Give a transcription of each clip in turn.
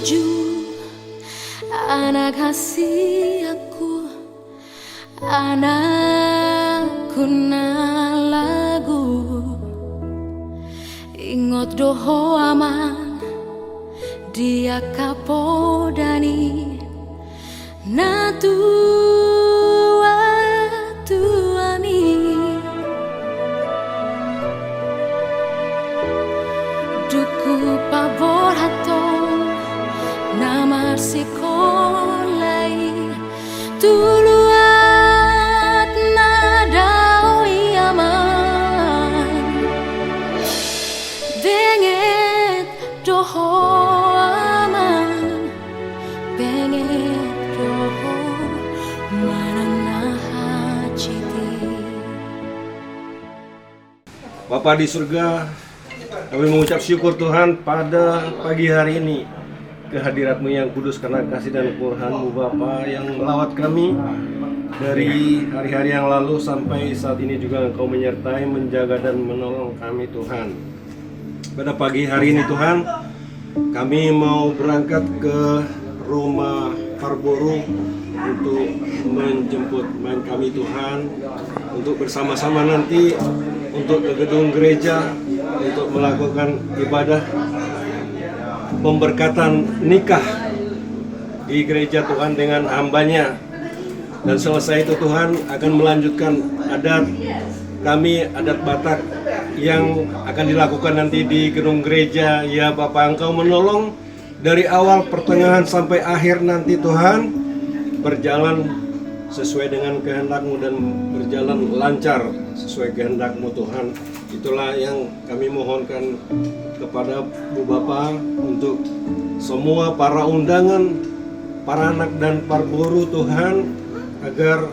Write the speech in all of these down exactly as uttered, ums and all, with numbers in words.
Ju, anak hasianku, anakku na lagu. Ingot do ho amang, di angka poda ni natuatuami. Dung hupaborhathon na marsikola i, tu luat na dao i amang. Benget do ho amang, benget do ho manang na hansit i. Bapa di surga, kami mengucap syukur Tuhan pada pagi hari ini, kehadirat-Mu yang kudus, karena kasih dan kemurahan-Mu Bapa yang melawat kami dari hari-hari yang lalu sampai saat ini juga Engkau menyertai, menjaga dan menolong kami Tuhan. Pada pagi hari ini Tuhan, kami mau berangkat ke rumah Parboru untuk menjemput main kami Tuhan, untuk bersama-sama nanti untuk ke gedung gereja untuk melakukan ibadah pemberkatan nikah di gereja Tuhan dengan hambanya. Dan selesai itu Tuhan akan melanjutkan adat kami, adat Batak yang akan dilakukan nanti di gedung gereja. Ya Bapa, Engkau menolong dari awal, pertengahan sampai akhir nanti Tuhan berjalan sesuai dengan kehendak-Mu dan berjalan lancar sesuai kehendak-Mu Tuhan. Itulah yang kami mohonkan kepada Bu Bapa untuk semua para undangan, para anak dan Parboru Tuhan, agar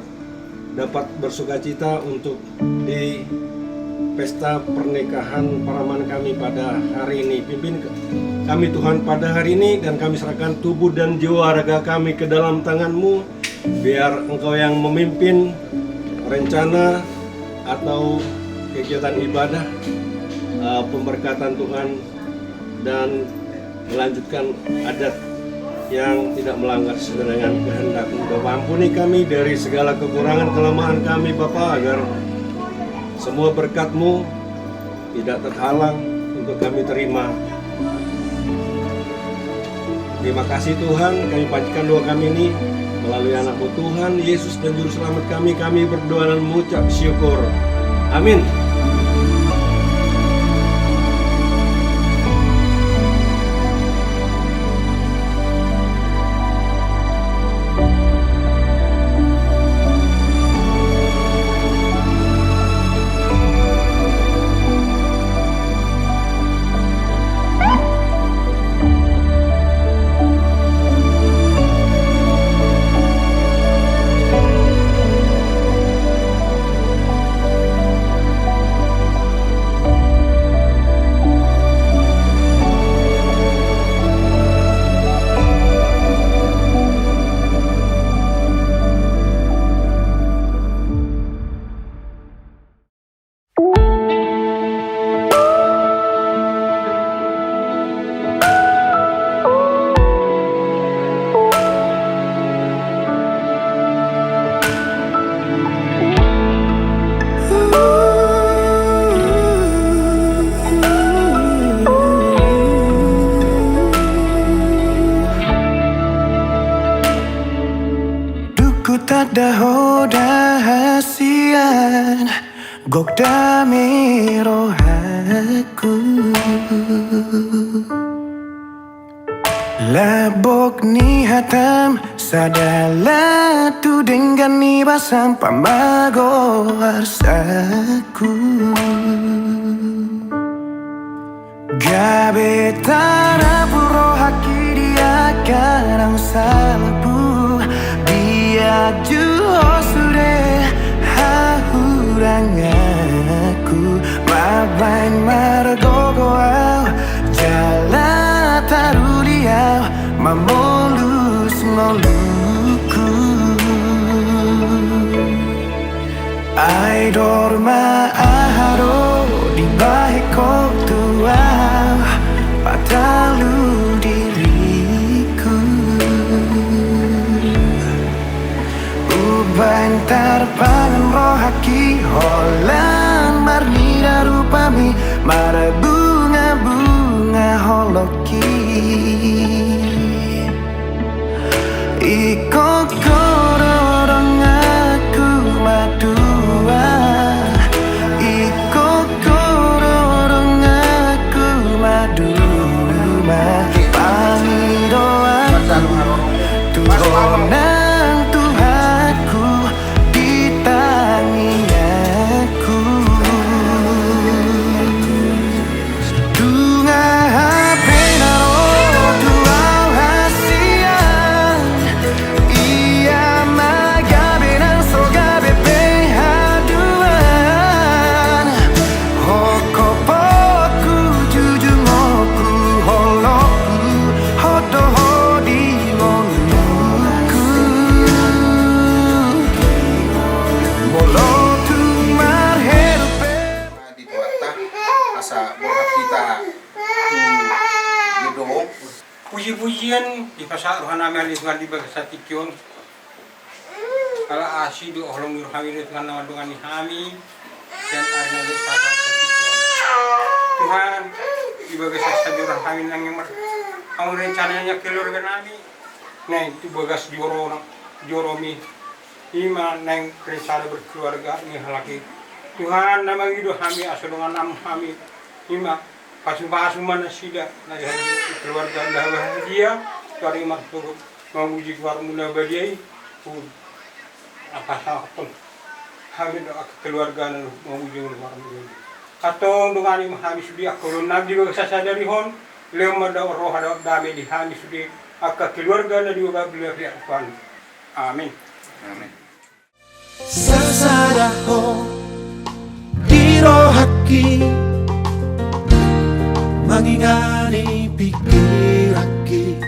dapat bersukacita untuk di pesta pernikahan paraman kami pada hari ini. Pimpin kami Tuhan pada hari ini, dan kami serahkan tubuh dan jiwa raga kami ke dalam tangan-Mu. Biar Engkau yang memimpin rencana atau kegiatan ibadah, eh, pemberkatan Tuhan, dan melanjutkan adat yang tidak melanggar sesuai dengan kehendak-Mu. Bapa, ampuni kami dari segala kekurangan kelemahan kami Bapa, agar semua berkat-Mu tidak terhalang untuk kami terima. Terima kasih Tuhan, kami panjatkan doa kami ini melalui Anak-Mu Tuhan Yesus dan Juru Selamat kami. Kami berdoa dan mengucap syukur. Amin. Dung hutanda ho da hasian, gok dame rohangku. Lambok ni hatam sada laho tu denggan ni basam pamago arsaku. Gabe tarapur rohangki di angka na salpu, dia juo sude hahuranganku, mambahen margogo au, jala taruli au mamolus ngolungku. Ai dor ma aha do dibahen ho tu au, patalu diri Puji-pujian dipasahat rohanami ale Tuhan di bagasan tingki on. Ala asi do holong ni rohami do Tuhan na mandongani hami. Dan ari na do pasahat tingki on. Tuhan, di bagasan sajuran hami nang yang mer-, hami rencananya keluarga nami. Nang di bagas joro na, joromi. Ima nang rencana berkeluarga ni halak i. Tuhan, na mangido hami asa dongan am hami. Ima pasu-pasu ma nasida, na di keluarga na bahagia, tuari marsogot, mamuji goarmu na badia i, pun apa sahapon. Hami do angka keluarga na mamuji goarmu na badia. Antong dongani ma hami sude angka ulaon nami di bagasan sadari on, lehon ma da roha da dame di hami sude angka keluarga na di bagasan pihak Tuhan. Amin. Amin. Sasada ho di rohangki, mangingani pingkiranki,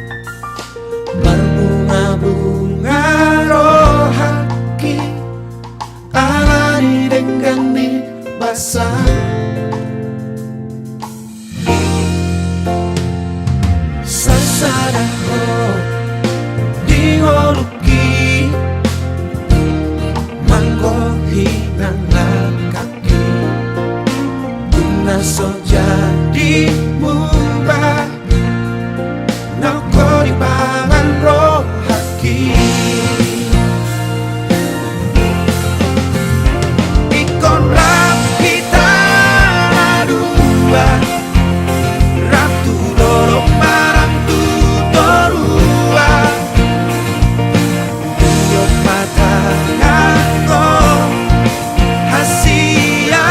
marbunga-bunga rohangki, ala ni denggan ni basa. Sasada ho di ngolungki, manggohi nang langkangki, dung na so jadi mumba, nang ho dipangan rohangki. Ingkon rap hita na dua, rap tu dolok ma rap tu toruan, di ompat tangan ho hasian.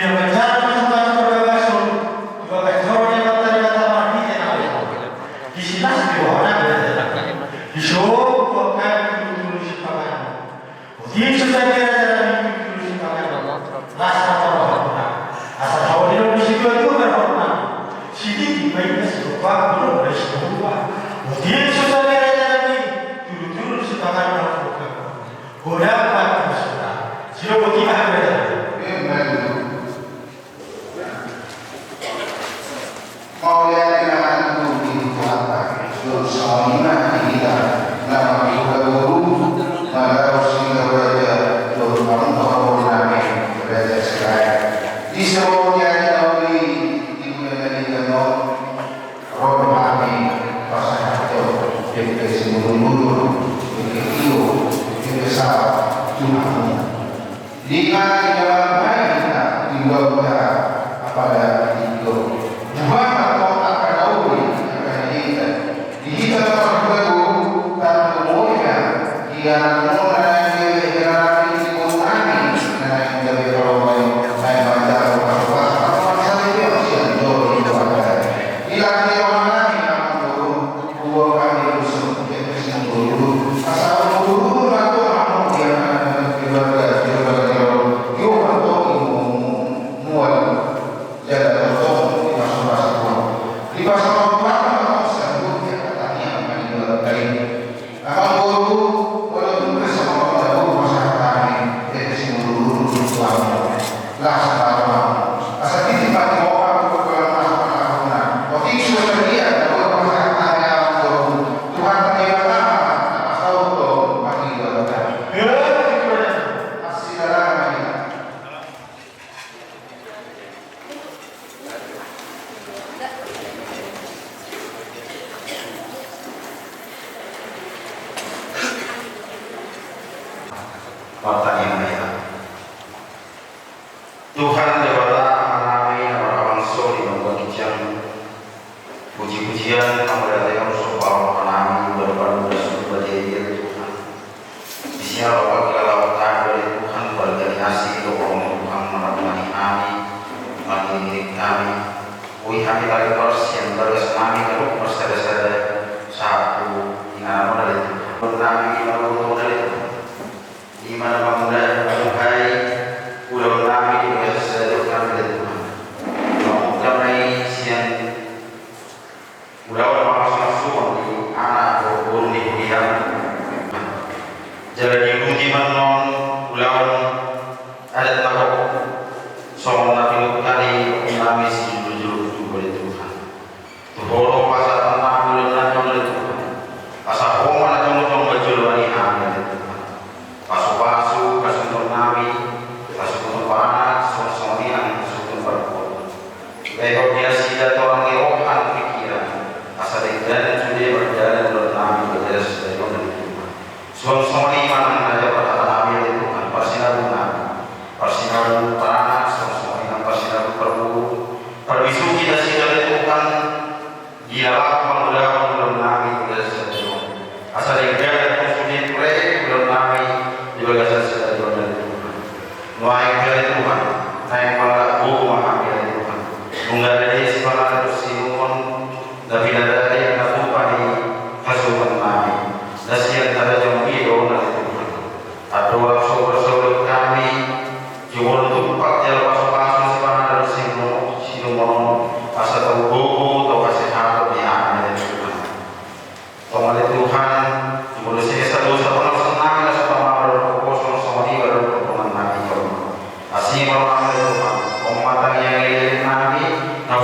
Manjalo masa-masa parbagason, di bagasan joro ni Amanta Debata marhite na uli. Di silas di rohana beda. Di solu tu angka tulu-tulu sipanganon. Botima so sandiri raja nami tulu-tulu sipanganon. Las ma rohana. Asa tahu di dalam situa-tua berhormat. Sidiki baik na situa-tua, belum dari situa-tua. Botima so sandiri raja nami tulu-tulu sipanganon. Godang ma tu suda. Siro botima raja nami. Mauliate ma tu Tuhanta, dohot songon i ma di hita, na marhite boru, madaus hita raja, dohot pamuka boru nami, Raja Sirait. Di saboto ni ari na uli, di bulan na denggan on, ro do hami pasahathon, dengke simudur-mudur, dengke tio, dengke salam, tu hamu. Lima, di dalam hita, di dua hita, apala di tiga. Buha ma tong angka na uli, angka na denggan. Di hita na marhite boru, tarlumobi ma, di anakmuna na naeng gabe hela nami, di boru nami, na naeng gabe paromoi, naeng manjalo pasu-pasu, pasu-pasu, sian joro ni Tuhanta. Di laki roha nami, amang boru, Tubuan hami dosa, dengke simudur-mudur. Asa boru ma tong hamu di angka na keluarga, keluarga, keluarga. Tio ma tong ibu-ibu, mual, jala tong dipasu-pasu Tuhan. Dipasu-pasu Tuhan ma tong saluhut angka tangiang na di keluarga i. Amang boru, molo tung pe songon on na boru pasahat hami, dengke simudur-mudur tu hamu. Las ma roham. Asa titi ma di roham, tu kolam mas panahuna. Otik sudah dia, na boru pasahat hami amang boru. Tuhanta Debata ma, na pasaut do, panggilan. Asi dalam ini. Martangiang ma hita. Tuhan Debata Amanami na marhabangsa di banua ginjang. Puji-pujian mauliate ma songon i di rohanami, di adopanMu na sun badia i ale Tuhan. Di siala pangkilalaon nami ale Tuhan, balga ni asi dohot holong ni Tuhan manangani hami, mangiring-iring hami. Boi hami taripar sian bagas nami na dok marsada-sada sahat tu inganan ale Tuhan. Nami di na boru ale Tuhan. Ima na mangula, mamuhai ulaon nami di bagasan sadari on ale Tuhan. Mamungka ma i sian ulaon pamasumasu ni anak dohot boru ni huriaM. Jala diuduti ma annon ulaon adat na gok songon na pinungka ni ompungnami sijolo-jolo tutu ale Tuhan. Tu Ho do pasahatonnami ulaonnami on ale Tuhan. Asa Ho ma na jongjong manjolani hami ale Tuhan. Pasu-pasu hasuhutonnami, hasuhuton paranak, songon-songon i nang hasuhuton parboru. Lehon di nasida torang ni roha nang pingkiran, asa denggan sude mardalan ulaonnami di bagasan sadari on ale Tuhan. Songon-songon i ma nang na jala parhatanami ale Tuhan, parsinabunami, parsinabung paranak, songon-songon i nang parsinabung parboru. Parbisuhi nasida ale Tuhan, di na laho mangulahon ulaonnami di bagasan sadari on. Asa denggan ma sude tu rere ulaonnami di bagasan sadari on ale Tuhan. Nuaeng ale Tuhan, naeng mangalap gogo ma hami ale Tuhan. Nunga denggan sipanganon dohot siinumon, na pinadari na tupa ni hasuhutonnami. Na sian harajaonMi do on ale Tuhan. Andorang so marsaulihon hami, jumolo tumpak jala pasu-pasu sipanganon dohot siinumon, asa tau gogo, tau hasehaton di hami ale Tuhan. Tong ale Tuhan, jumolo sesa dosa pangalaosionami, laos tama ma dohot hopo songon-songon i dohot pangalaosionami jolma. Asi ma rohaM ale Tuhan, on ma tangiang ni leleng nami, na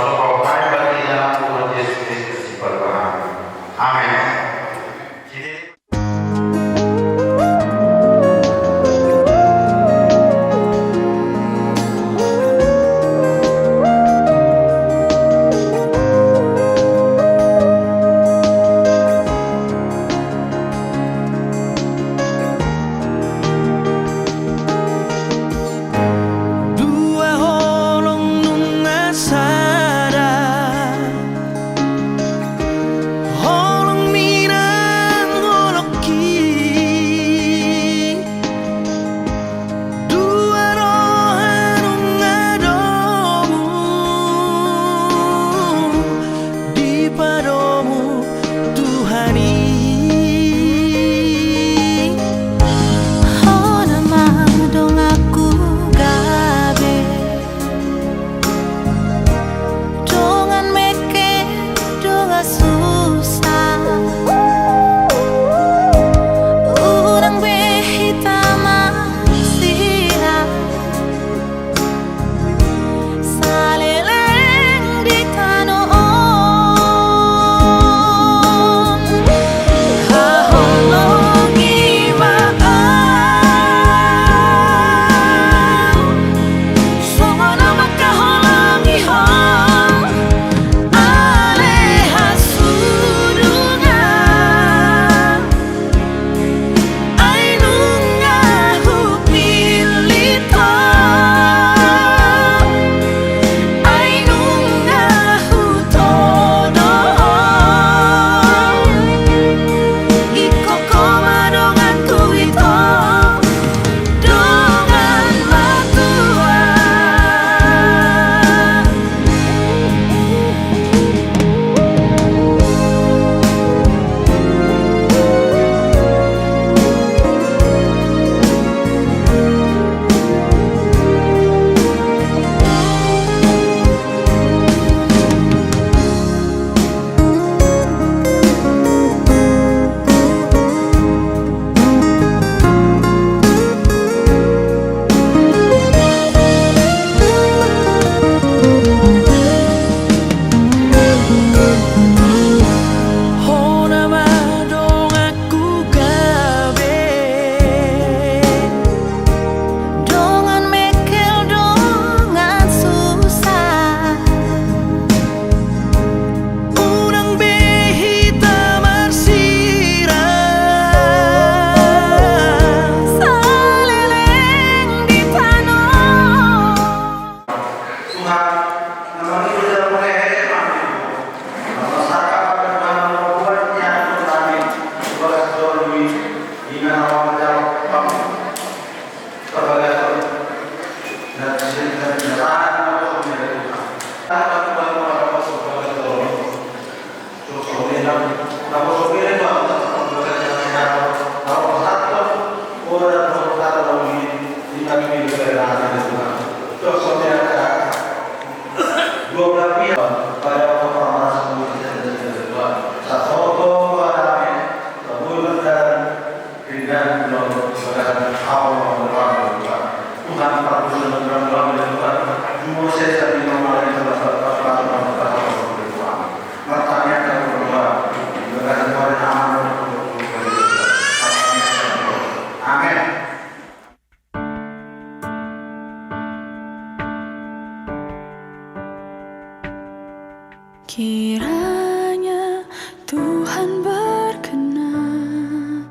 Kiranya Tuhan berkenan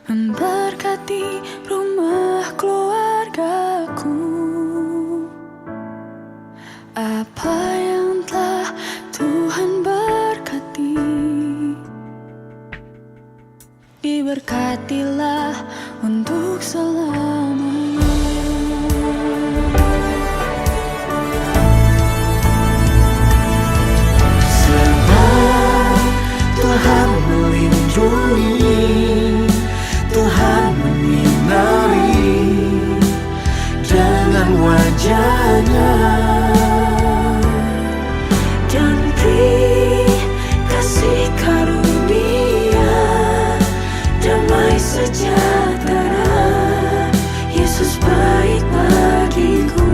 memberkati rumah keluargaku. Apa yang telah Tuhan berkati, diberkatilah untuk selamanya. Sebab Tuhan melindungi, Tuhan menyinari dengan wajah-Nya. Dan beri kasih karunia, damai sejahtera, Yesus baik bagiku.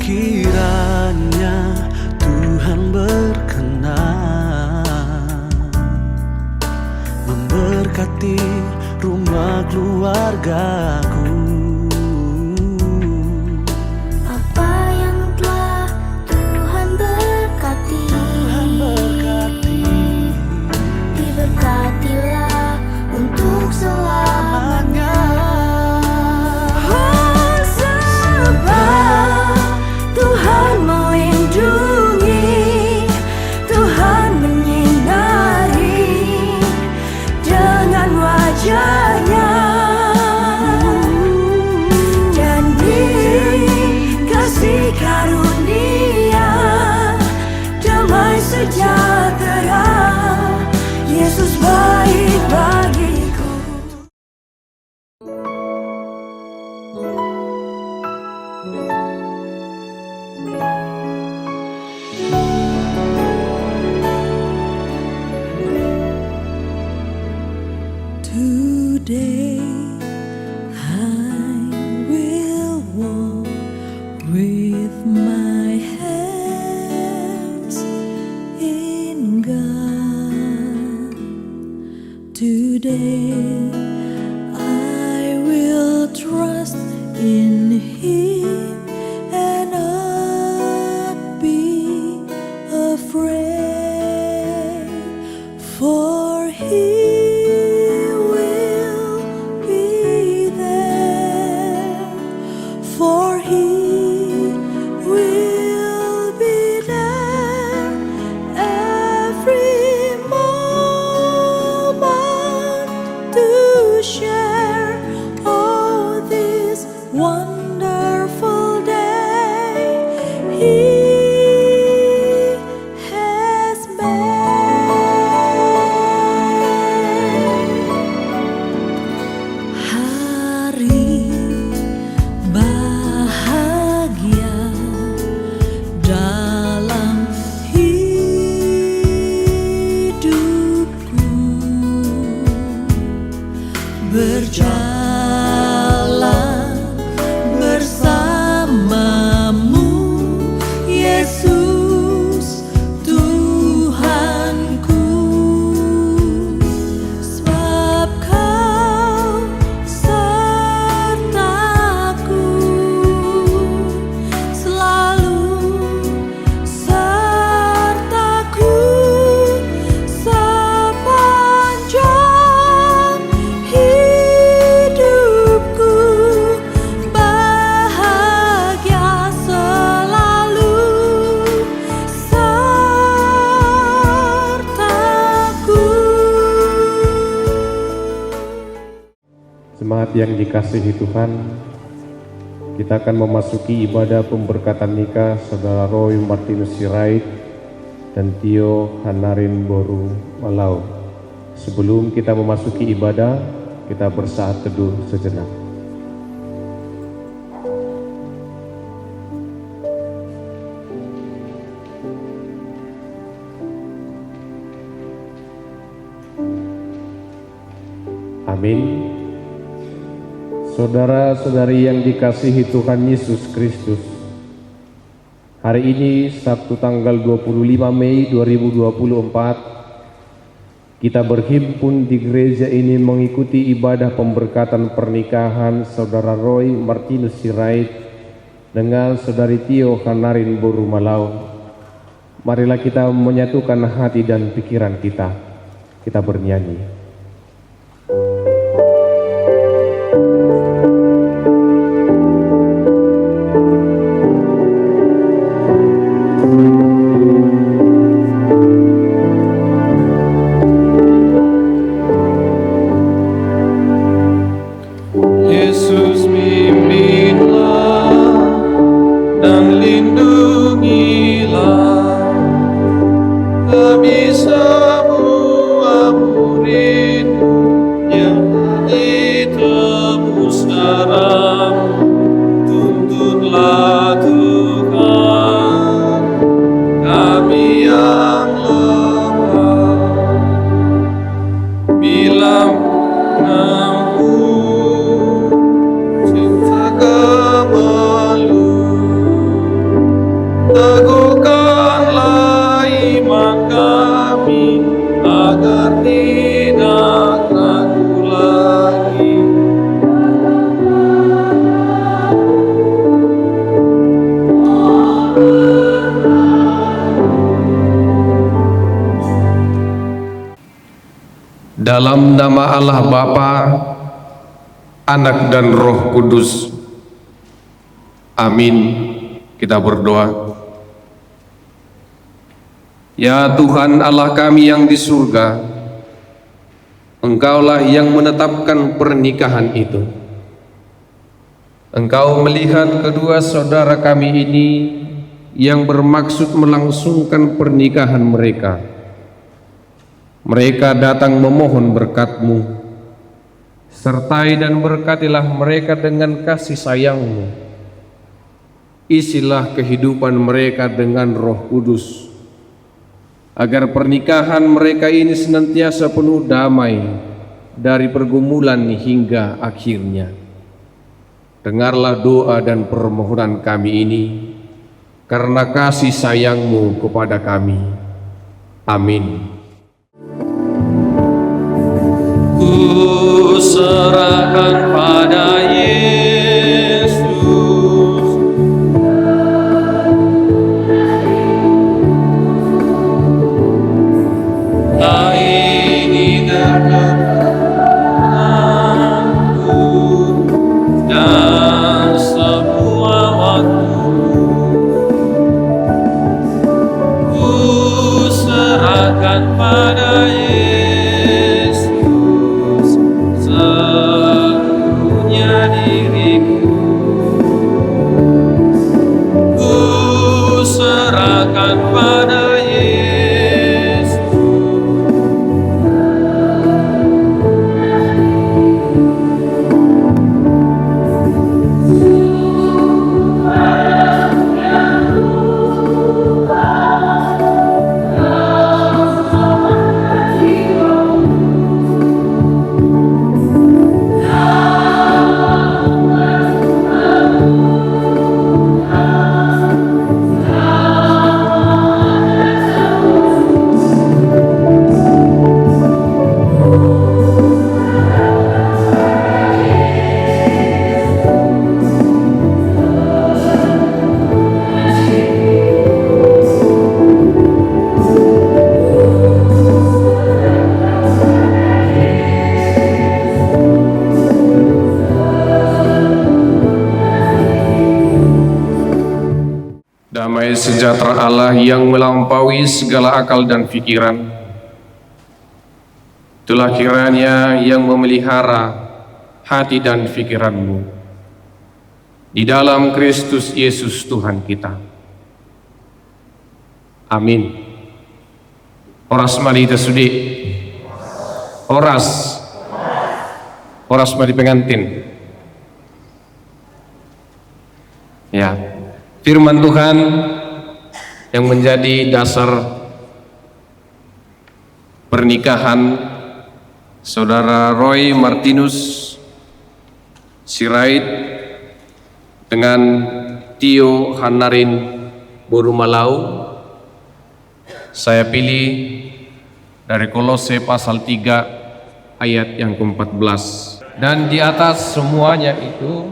Kiranya Tuhan berkenan memberkati rumah keluargaku. Apa yang telah Tuhan berkati, Tuhan berkati, diberkatilah untuk selamanya. Oh, sebab Tuhan melindungi, Tuhan menyinari dengan wajah-Nya, dan dikasih karunia damai sejahtera, Yesus baik bagiku. Today I will walk with my hands in God. Today I will trust in Him and not be afraid, for He will be there. For He will be there every moment to share all this wonderful day He has made. Hari bahagia dalam hidupku, berjalan bersamamu, Yesus Tuhanku, sebab Kau sertaku, selalu sertaku sepanjang Jemaat yang dikasihi Tuhan, kita akan memasuki ibadah pemberkatan nikah Saudara Roy Martinus Sirait dan Tio Hanarin Boru Malau. Sebelum kita memasuki ibadah, kita bersaat teduh sejenak. Amin. Saudara-saudari yang dikasihi Tuhan Yesus Kristus, hari ini, Sabtu tanggal dua puluh lima Mei dua ribu dua puluh empat, kita berhimpun di gereja ini mengikuti ibadah pemberkatan pernikahan Saudara Roy Martinus Sirait dengan Saudari Tio Hanarin Boru Malau. Marilah kita menyatukan hati dan pikiran kita. Kita bernyanyi. Yesus, pimpinlah dan lindungilah kami semua murid-Mu yang ditebus darah-Mu. Tuntutlah, Tuhan, kami yang lemah. Bila tangan-Mu cinta kami, teguhkanlah iman kami agar tidak ragu lagi. Dalam nama Allah Bapa, Anak, dan Roh Kudus. Amin. Kita berdoa. Ya Tuhan Allah kami yang di surga, Engkaulah yang menetapkan pernikahan itu. Engkau melihat kedua saudara kami ini yang bermaksud melangsungkan pernikahan mereka. Mereka datang memohon berkat-Mu. Sertai dan berkatilah mereka dengan kasih sayang-Mu. Isilah kehidupan mereka dengan Roh Kudus, agar pernikahan mereka ini senantiasa penuh damai dari pergumulan hingga akhirnya. Dengarlah doa dan permohonan kami ini karena kasih sayang-Mu kepada kami. Amin. Kuserahkan pada Yesus hari ini dan dan semua waktu. Kuserahkan pada Yesus seluruhnya diriku. Kuserahkan pada Yesus. Damai sejahtera Allah yang melampaui segala akal dan pikiran, itulah kiranya yang memelihara hati dan pikiranmu di dalam Kristus Yesus Tuhan kita. Amin. Horas ma di hita sude. Horas. Horas ma di pengantin. Ya. Firman Tuhan yang menjadi dasar pernikahan Saudara Roy Martinus Sirait dengan Tio Hannarin boru Malau, saya pilih dari Kolose pasal tiga ayat yang keempat belas. Dan di atas semuanya itu,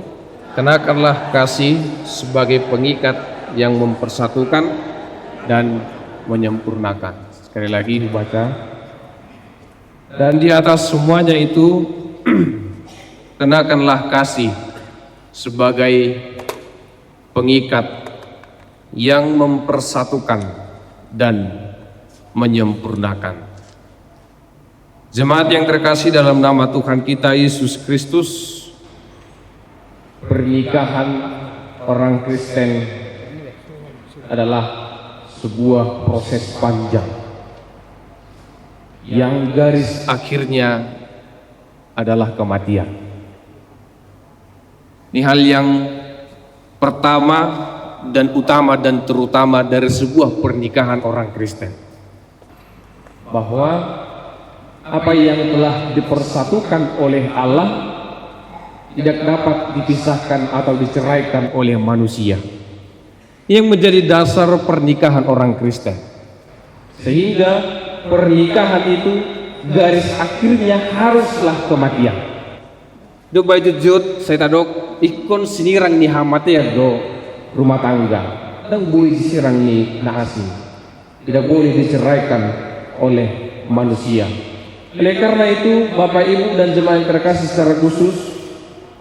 kenakanlah kasih sebagai pengikat yang mempersatukan dan menyempurnakan. Sekali lagi dibaca. Dan di atas semuanya itu, kenakanlah kasih sebagai pengikat yang mempersatukan dan menyempurnakan. Jemaat yang terkasih dalam nama Tuhan kita Yesus Kristus, pernikahan orang Kristen adalah sebuah proses panjang yang garis akhirnya adalah kematian. Ini hal yang pertama dan utama dan terutama dari sebuah pernikahan orang Kristen. Bahwa apa yang telah dipersatukan oleh Allah tidak dapat dipisahkan atau diceraikan oleh manusia. Yang menjadi dasar pernikahan orang Kristen. Sehingga pernikahan itu garis akhirnya haruslah kematian. Dok bayu jujut, sai tadok, ingkon sinirang ni hamatean do rumah tangga. Ndang boi disirang ni na asing. Tidak boleh diceraikan oleh manusia. Oleh karena itu, Bapak, Ibu, dan jemaat yang terkasih secara khusus,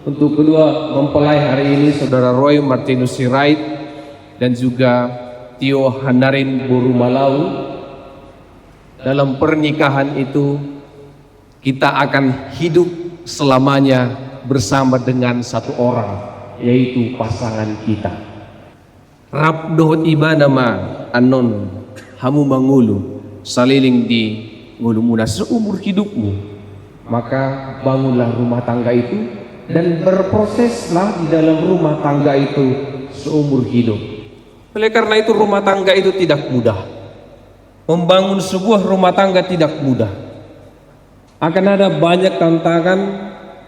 untuk kedua mempelai hari ini, Saudara Roy Martinus Sirait dan juga Tio Hannarin boru Malau, dalam pernikahan itu kita akan hidup selamanya bersama dengan satu orang, yaitu pasangan kita. Rap dohot ibana ma annon hamu mangolu saleleng di ngolumuna seumur hidupmu. Maka bangunlah rumah tangga itu dan berproseslah di dalam rumah tangga itu seumur hidup. Oleh karena itu, rumah tangga itu tidak mudah. Membangun sebuah rumah tangga tidak mudah. Akan ada banyak tantangan,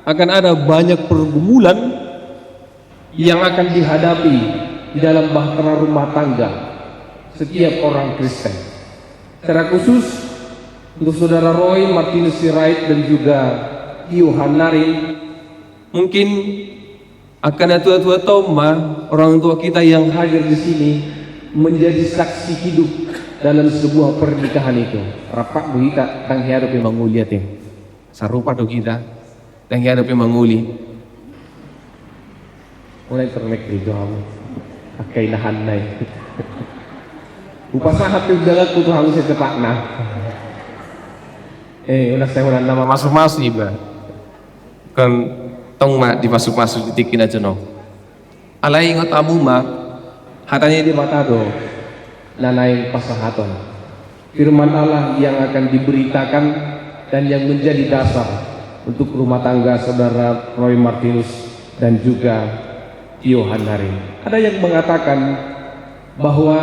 akan ada banyak pergumulan yang akan dihadapi di dalam bahtera rumah tangga setiap orang Kristen. Secara khusus untuk Saudara Roy Martinus Sirait dan juga Tio Hannarin, mungkin angka na tua-tua tong ma, orang tua kita yang hadir di sini, menjadi saksi hidup dalam sebuah pernikahan itu. Rap do hita, ndang hea dope mangoli ate. Sarupa do hita, ndang hea dope mangoli. Mulai ternek itu hamu. Pakai nahan nai. Hupasahat tu undanganku tu hamu secepatna. Eh, unang sai holan na mamasu-masu iba. Kan tong ma dipasu-pasu di tingki na jonok. Alai ingot hamu ma, hata ni Debata do na naeng pasahaton. Firman Allah yang akan diberitakan dan yang menjadi dasar untuk rumah tangga Saudara Roy Martinus dan juga Tio Hannarin. Ada yang mengatakan bahwa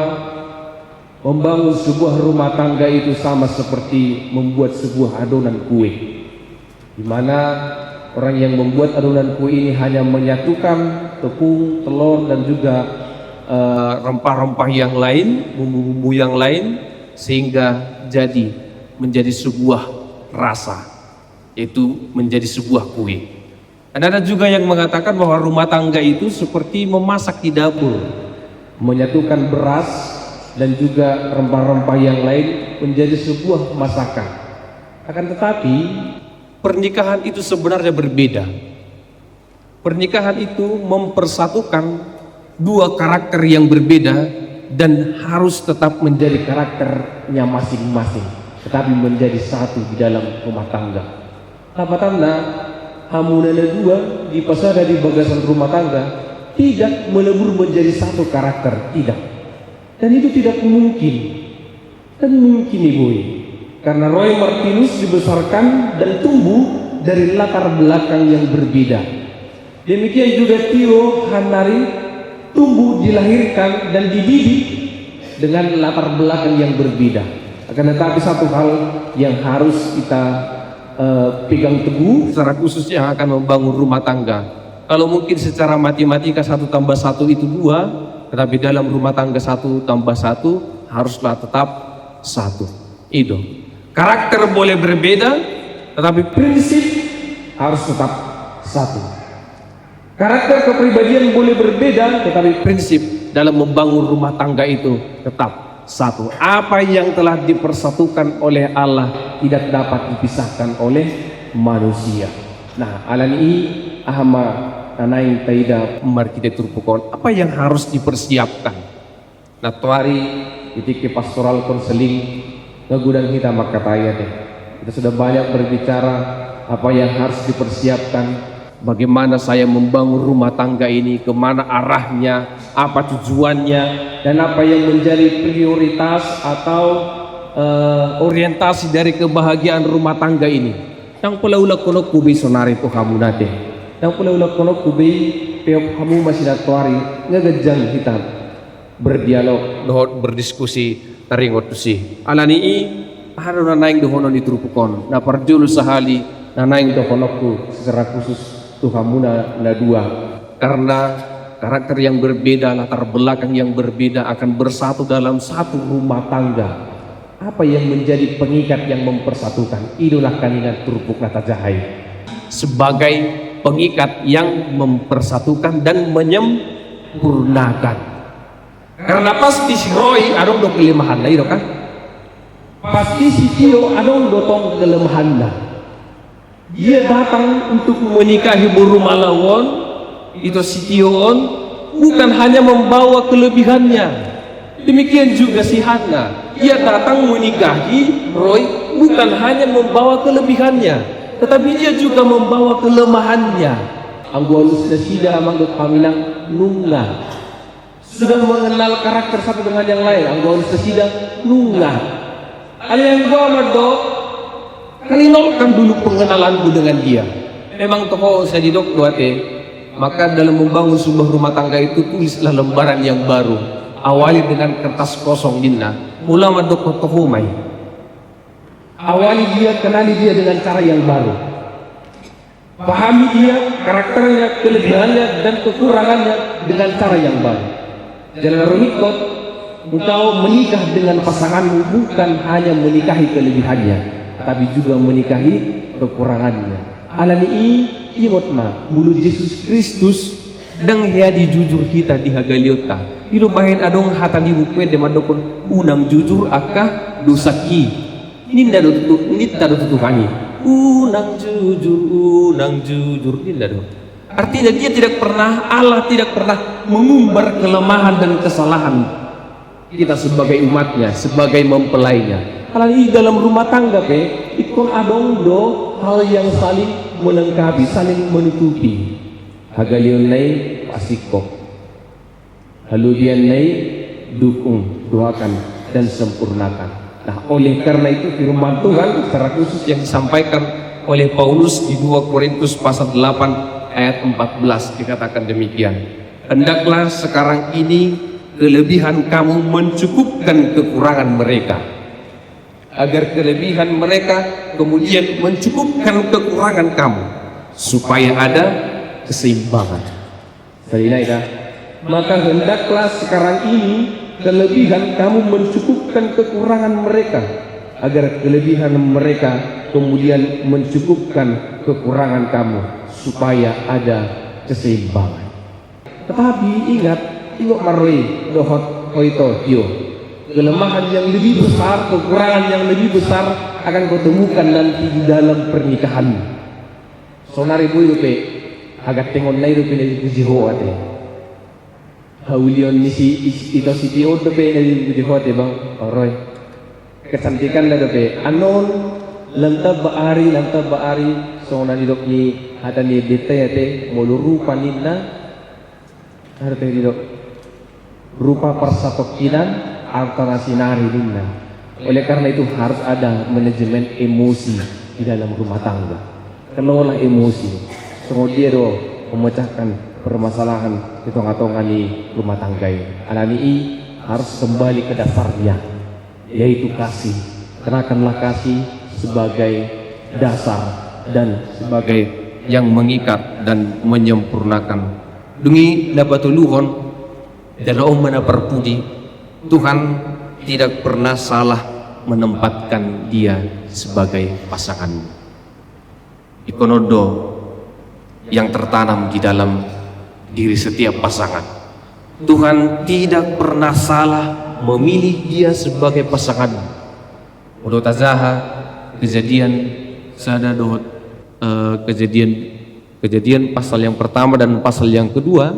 membangun sebuah rumah tangga itu sama seperti membuat sebuah adonan kue. Di mana orang yang membuat adonan kue ini hanya menyatukan tepung, telur, dan juga, eh, rempah-rempah yang lain, bumbu-bumbu yang lain, sehingga jadi, menjadi sebuah rasa, yaitu menjadi sebuah kue. Dan ada juga yang mengatakan bahwa rumah tangga itu seperti memasak di dapur, menyatukan beras dan juga rempah-rempah yang lain menjadi sebuah masakan. Akan tetapi, pernikahan itu sebenarnya berbeda. Pernikahan itu mempersatukan dua karakter yang berbeda dan harus tetap menjadi karakternya masing-masing, tetapi menjadi satu di dalam rumah tangga. Lapatanna, hamuna na dua dipasada di bagasan rumah tangga tidak melebur menjadi satu karakter, tidak. Dan itu tidak mungkin. Dan mungkin i boi. Karena Roy Martinus dibesarkan dan tumbuh dari latar belakang yang berbeda. Demikian juga Tio Hanari tumbuh, dilahirkan, dan dididik dengan latar belakang yang berbeda. Akan tetapi satu hal yang harus kita, eh, pegang teguh, secara khusus yang akan membangun rumah tangga. Kalau mungkin secara matematika satu tambah satu itu dua, tetapi dalam rumah tangga satu tambah satu haruslah tetap satu. I do. Karakter boleh berbeda, tetapi prinsip harus tetap satu. Karakter kepribadian boleh berbeda, tetapi prinsip dalam membangun rumah tangga itu tetap satu. Apa yang telah dipersatukan oleh Allah tidak dapat dipisahkan oleh manusia. Nah, alani i, aha ma na naeng taida marhite turpuk on, apa yang harus dipersiapkan? Nantoari di tingki pastoral konseling, nga godang hita mangkatai ate. Kita sudah banyak berbicara apa yang harus dipersiapkan, bagaimana saya membangun rumah tangga ini, kemana arahnya, apa tujuannya, dan apa yang menjadi prioritas atau, eh, orientasi dari kebahagiaan rumah tangga ini. Ndang pola ulahononku be sonari tu hamu ate. Ndang pola ulahononku be, peop hamu ma si nantoari, nga ganjang hita berdialog dohot berdiskusi taringot tusi. Alani i, aha do na naeng dohonon ni turpuk on? Na parjolo sahali na naeng dohononku secara khusus tu hamuna na dua. Karena karakter yang berbeda, latar belakang yang berbeda akan bersatu dalam satu rumah tangga. Apa yang menjadi pengikat yang mempersatukan? I do nangkaningan turpuk na tajaha i. Sebagai pengikat yang mempersatukan dan menyempurnakan. Karena pasti si Roy adong do kelemahanna, i do kan? Pasti si Tio adong do tong kelemahanna. Ia datang untuk menikahi boru malau on, ito si Tio on, bukan hanya membawa kelebihannya. Demikian juga si Hanna. Ia datang menikahi Roy bukan hanya membawa kelebihannya, tetapi ia juga membawa kelemahannya. Anggo alus nasida, amang dohot haminang, nunga. Sudah mengenal karakter satu dengan yang lain, anggo alus nasida, nunga. Alai anggo au mandok, kali nol kan dulu pengenalanku dengan dia. Memang toho sai didok do ate, maka dalam membangun sebuah rumah tangga itu tulislah lembaran yang baru. Awali dengan kertas kosong ninna. Molo au mandok toho ma i. Awali dia, kenali dia dengan cara yang baru. Pahami dia, karakternya, kelebihannya, dan kekurangannya dengan cara yang baru. Jala na ringkot, engkau menikah dengan pasanganmu bukan hanya menikahi kelebihannya, tapi juga menikahi kekurangannya. Alani i, ingot ma, molo Jesus Kristus, ndang hea dijujur hita di hagalionta. I do bahen adong hata ni Buku Ende mandokhon, unang jujur angka dosangki. Ninna do tu, ninna do tu Tuhan i. Unang jujur, unang jujur, ninna do. Artinya dia tidak pernah, Allah tidak pernah mengumbar kelemahan dan kesalahan kita sebagai umatnya, sebagai mempelainya. Alani i dalam rumah tangga pe, ingkon adong do hal yang saling melengkapi, saling menutupi. Hagalionna i pasingkop. Halobianna i dukung, doakan, dan sempurnakan. Nah, oleh karena itu firman Tuhan secara khusus yang disampaikan oleh Paulus di dua Korintus pasal delapan ayat empat belas dikatakan demikian. Hendaklah sekarang ini kelebihan kamu mencukupkan kekurangan mereka, agar kelebihan mereka kemudian mencukupkan kekurangan kamu, supaya ada keseimbangan. Saleleng i da. Maka hendaklah sekarang ini kelebihan kamu mencukupkan kekurangan mereka, agar kelebihan mereka kemudian mencukupkan kekurangan kamu, supaya ada keseimbangan. Tetapi ingat, ingot ma Roy dohot ho ito, Tio. Kelemahan yang lebih besar, kekurangan yang lebih besar akan kau temukan nanti di dalam pernikahanmu. Sonari boi dope, hagantengonna i dope na dipuji ho ate. Haulion ni si, is-, ito si Tio dope na dipuji ho ate, bang, o Roy. Kecantikanna dope, annon, lam tamba ari, lam tamba ari, songon na nidok ni Hata ni deta i ate, molo rupa ninna, hata i didok, rupa parsatongkinan, arta na sinari ninna. Oleh karena itu harus ada manajemen emosi di dalam rumah tangga. Kelola emosi. Songon dia do memecahkan permasalahan di tengah-tengah ni rumah tangga i. Alani i harus kembali ke dasarnya, yaitu kasih. Kenakanlah kasih sebagai dasar dan sebagai yang mengikat dan menyempurnakan. Dung i na patoluhon, jala on ma na parpudi, Tuhan tidak pernah salah menempatkan dia sebagai pasanganmu. Ingkon on do yang tertanam di dalam diri setiap pasangan. Tuhan tidak pernah salah memilih dia sebagai pasangan. Molo tajaha Kejadian sada dohot, eh, Kejadian, Kejadian pasal yang pertama dan pasal yang kedua,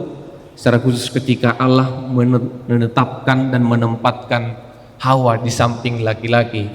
secara khusus ketika Allah mene-, menetapkan dan menempatkan Hawa di samping laki-laki,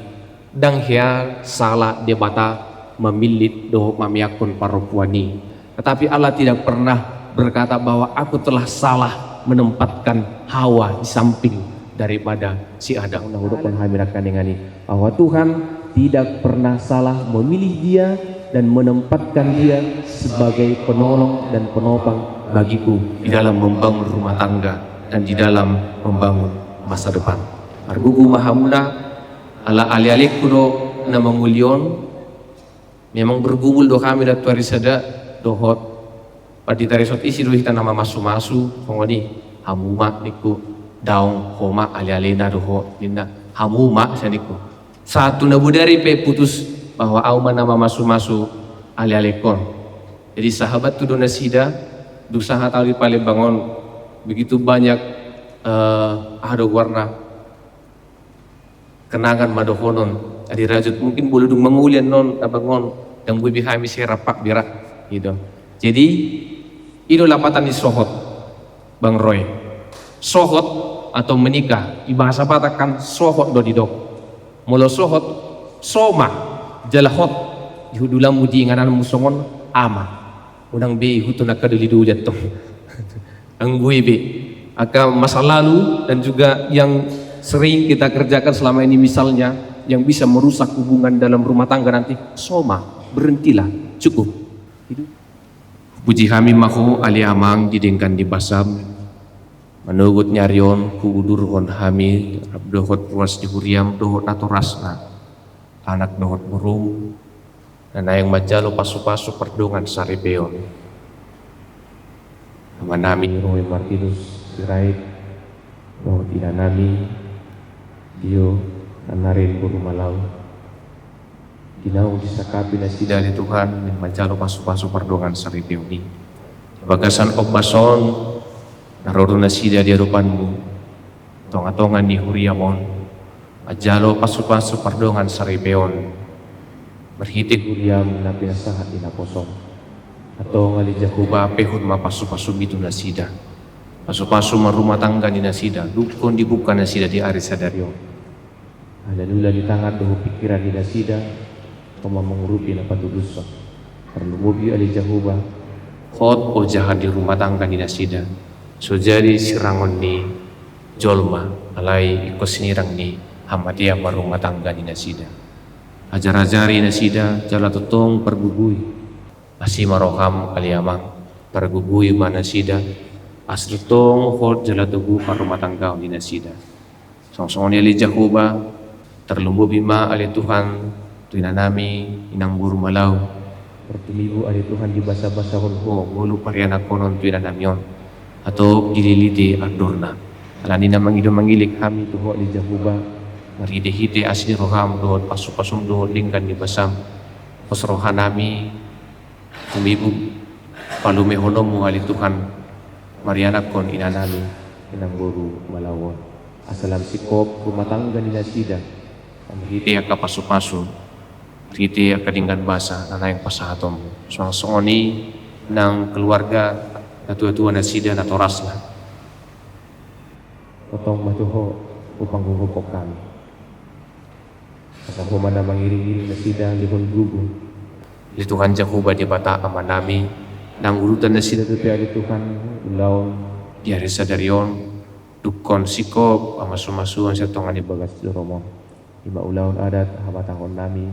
ndang hea sala Debata mamillit dohot mameakhon parompuan i. Tetapi Allah tidak pernah berkata bahwa Aku telah salah menempatkan Hawa di samping daripada si Adam. Na hudokkon hami nangkaningan i, bahwa Tuhan tidak pernah salah memilih dia dan menempatkan dia sebagai penolong dan penopang bagiku di dalam membangun rumah tangga dan di dalam membangun masa depan. Margugu ma hamuna, ala ale-alengku do na mangoli on. Memang bergumul do hami da tu ari sada dohot pandita resort, isi do hita na mamasu-masu, songon i, hamu ma ningku, daong ho ma ale-alena do ho ninna, hamu ma sian ningku. Sahat tu na bodari pe putus bahwa au ma na mamasu-masu ale-alengkon. Jadi sahabatku do nasida, dung sahat au di Palembang on, begitu banyak, eh, aha do goarna, kenangan ma dohonon. Adi rajut, mungkin molo dung mangoli annon abang on, ndang boi be hami sai rap be ra, gitu. Jadi i do lapatan ni sohot, Bang Roy. Sohot atau menikah, di bahasa Batak kan sohot do didok. Molo sohot, soma, jala hot di hundulanmu, di ingananmu songon ama. Unang be ihuthon angka doli-doli antong. Anggo i be, angka masa lalu dan juga yang sering kita kerjakan selama ini, misalnya yang bisa merusak hubungan dalam rumah tangga nanti, soma, berhentilah, cukup. Puji hami ma ho ale Amang di denggan ni basam, manogot ni ari on huudurhon hami rap dohot ruas ni huriam dohot natorasna, anak dohot borum, na naeng manjalo pasu-pasu pardongan saripeon. Amanami Roy Martinus Sirait, dohot inanami Dio Nanarin boru Malau. Di naung disangkapi nasida ale Tuhan, naeng manjalo pasu-pasu pardongan saripeon i. Di bagasan ombas on, na ro do nasida di adopanmu, tonga-tonga ni huriam on, manjalo pasu-pasu pardongan saripeon. Marhite huriam na pinasahat di naposom, antong ale Jahowa, pehon ma pasu-pasumi tu nasida. Pasu-pasu ma rumah tangga ni nasida, dungkon dibuka nasida di ari sadari on. Ala nunga ditangan dohot pingkiran ni nasida, ho ma mangurupi na patulushon. Tarlumobi ale Jahowa, hot ojahan di rumah tangga ni nasida, so jadi sirangon ni jolma, alai ingkon sinirang ni hamatean ma rumah tangga ni nasida. Ajar-ajari nasida, jala tongtong pargugui. Asi ma roham ale Amang, pargugui ma nasida, asa tongtong hot jala togu parrumahtanggaon ni nasida. Songon-songon i ale Jahowa, tarlumobi ma ale Tuhan tu inanami, inang boru Malau. Tartumibu ale Tuhan di basa-basahon ho ngolu parianakhonon tu inanami on, atop dililiti andorna. Alani na mangido mangilik hami tu ho ale Jahowa, marhite-hite asi ni roham dohot pasu-pasum dohot denggan ni basam, pos rohanami, tumibu palumehononmu ale Tuhan, marianakhon inanami, inang boru Malau on. Asa lam singkop rumah tangga ni nasida, marhite angka pasu-pasu, marhite angka denggan basa na naeng pasahatonmu. Songon-songon i nang keluarga natua-tua nasida natorasna. Tongtong ma tu ho hupanggogokhon hami. Asa ho ma na mangiring-iring nasida lehon gugu. Ale Tuhan Jahowa Debata Amanami, nang urutan nasida dope ale Tuhan ulaon di ari sadari on, dungkon singkop hamasumasuon sian tonga ni bagas joroMon. I ma ulaon adat habatahononnami,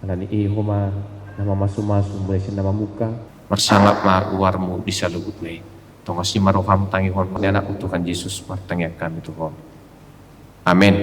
alani i Ho ma na mamasumasu mulai sian na mamungka. Marsangap ma goarMu di saluhutna i. Tongas i ma rohaM, tangihon ma di AnakMu Tuhan Jesus, martangiang hami tu Ho. Amen.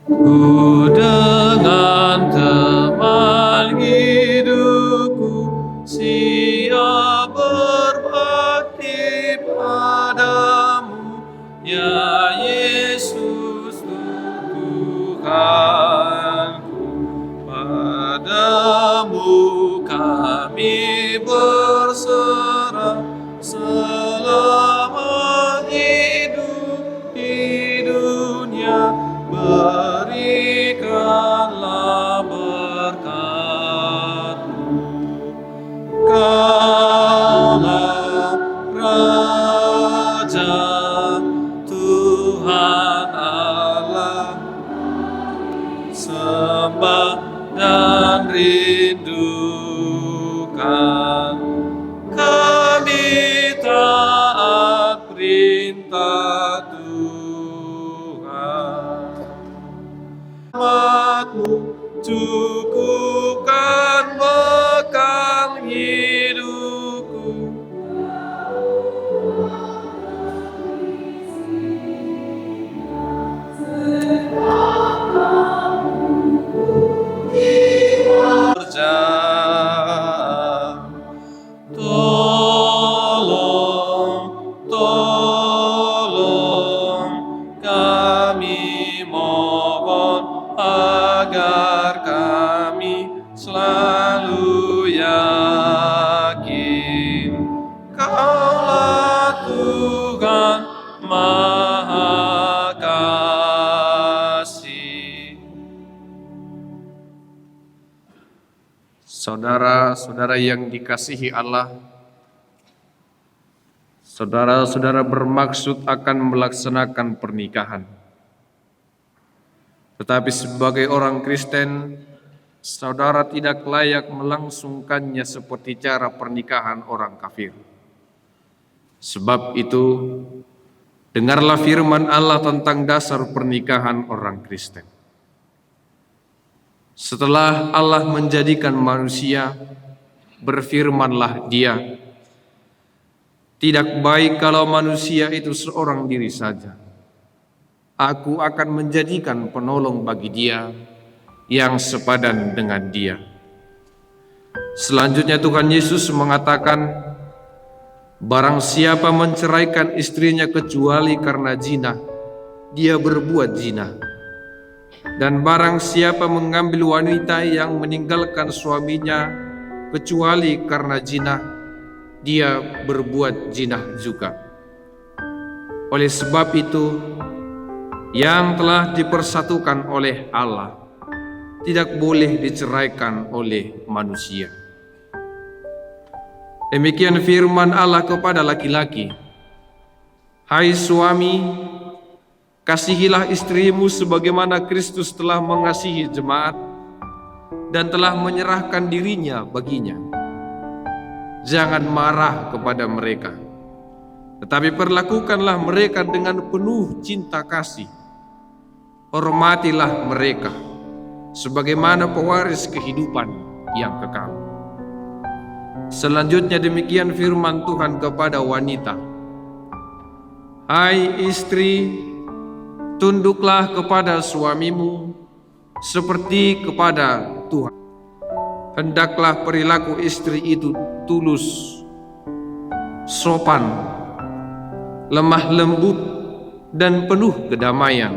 Ku dengan teman hidupku siap berbakti padamu, ya Yesus Tuhanku. Padamu kami berserah, selama hidup di dunia, berikanlah berkat-Mu. Kaulah Raja, Tuhan Allah, sembah dan rindukan. Kami taat perintah Tuhan. Rahmat-Mu cukupkan bekal hidupku. Kerja. Tolong, tolong kami mohon, agar kami selalu yakin Kaulah Tuhan Maha Kasih. Saudara-saudara yang dikasihi Allah, saudara-saudara bermaksud akan melaksanakan pernikahan. Tetapi sebagai orang Kristen, saudara tidak layak melangsungkannya seperti cara pernikahan orang kafir. Sebab itu, dengarlah firman Allah tentang dasar pernikahan orang Kristen. Setelah Allah menjadikan manusia, berfirmanlah Dia, "Tidak baik kalau manusia itu seorang diri saja. Aku akan menjadikan penolong bagi dia yang sepadan dengan dia." Selanjutnya Tuhan Yesus mengatakan, "Barang siapa menceraikan istrinya kecuali karena zina, dia berbuat zina. Dan barang siapa mengambil wanita yang meninggalkan suaminya kecuali karena zina, dia berbuat zina juga. Oleh sebab itu, yang telah dipersatukan oleh Allah tidak boleh diceraikan oleh manusia." Demikian firman Allah kepada laki-laki. Hai suami, kasihilah istrimu sebagaimana Kristus telah mengasihi jemaat dan telah menyerahkan dirinya baginya. Jangan marah kepada mereka, tetapi perlakukanlah mereka dengan penuh cinta kasih. Hormatilah mereka sebagaimana pewaris kehidupan yang kekal. Selanjutnya demikian firman Tuhan kepada wanita. Hai istri, tunduklah kepada suamimu seperti kepada Tuhan. Hendaklah perilaku istri itu tulus, sopan, lemah lembut, dan penuh kedamaian.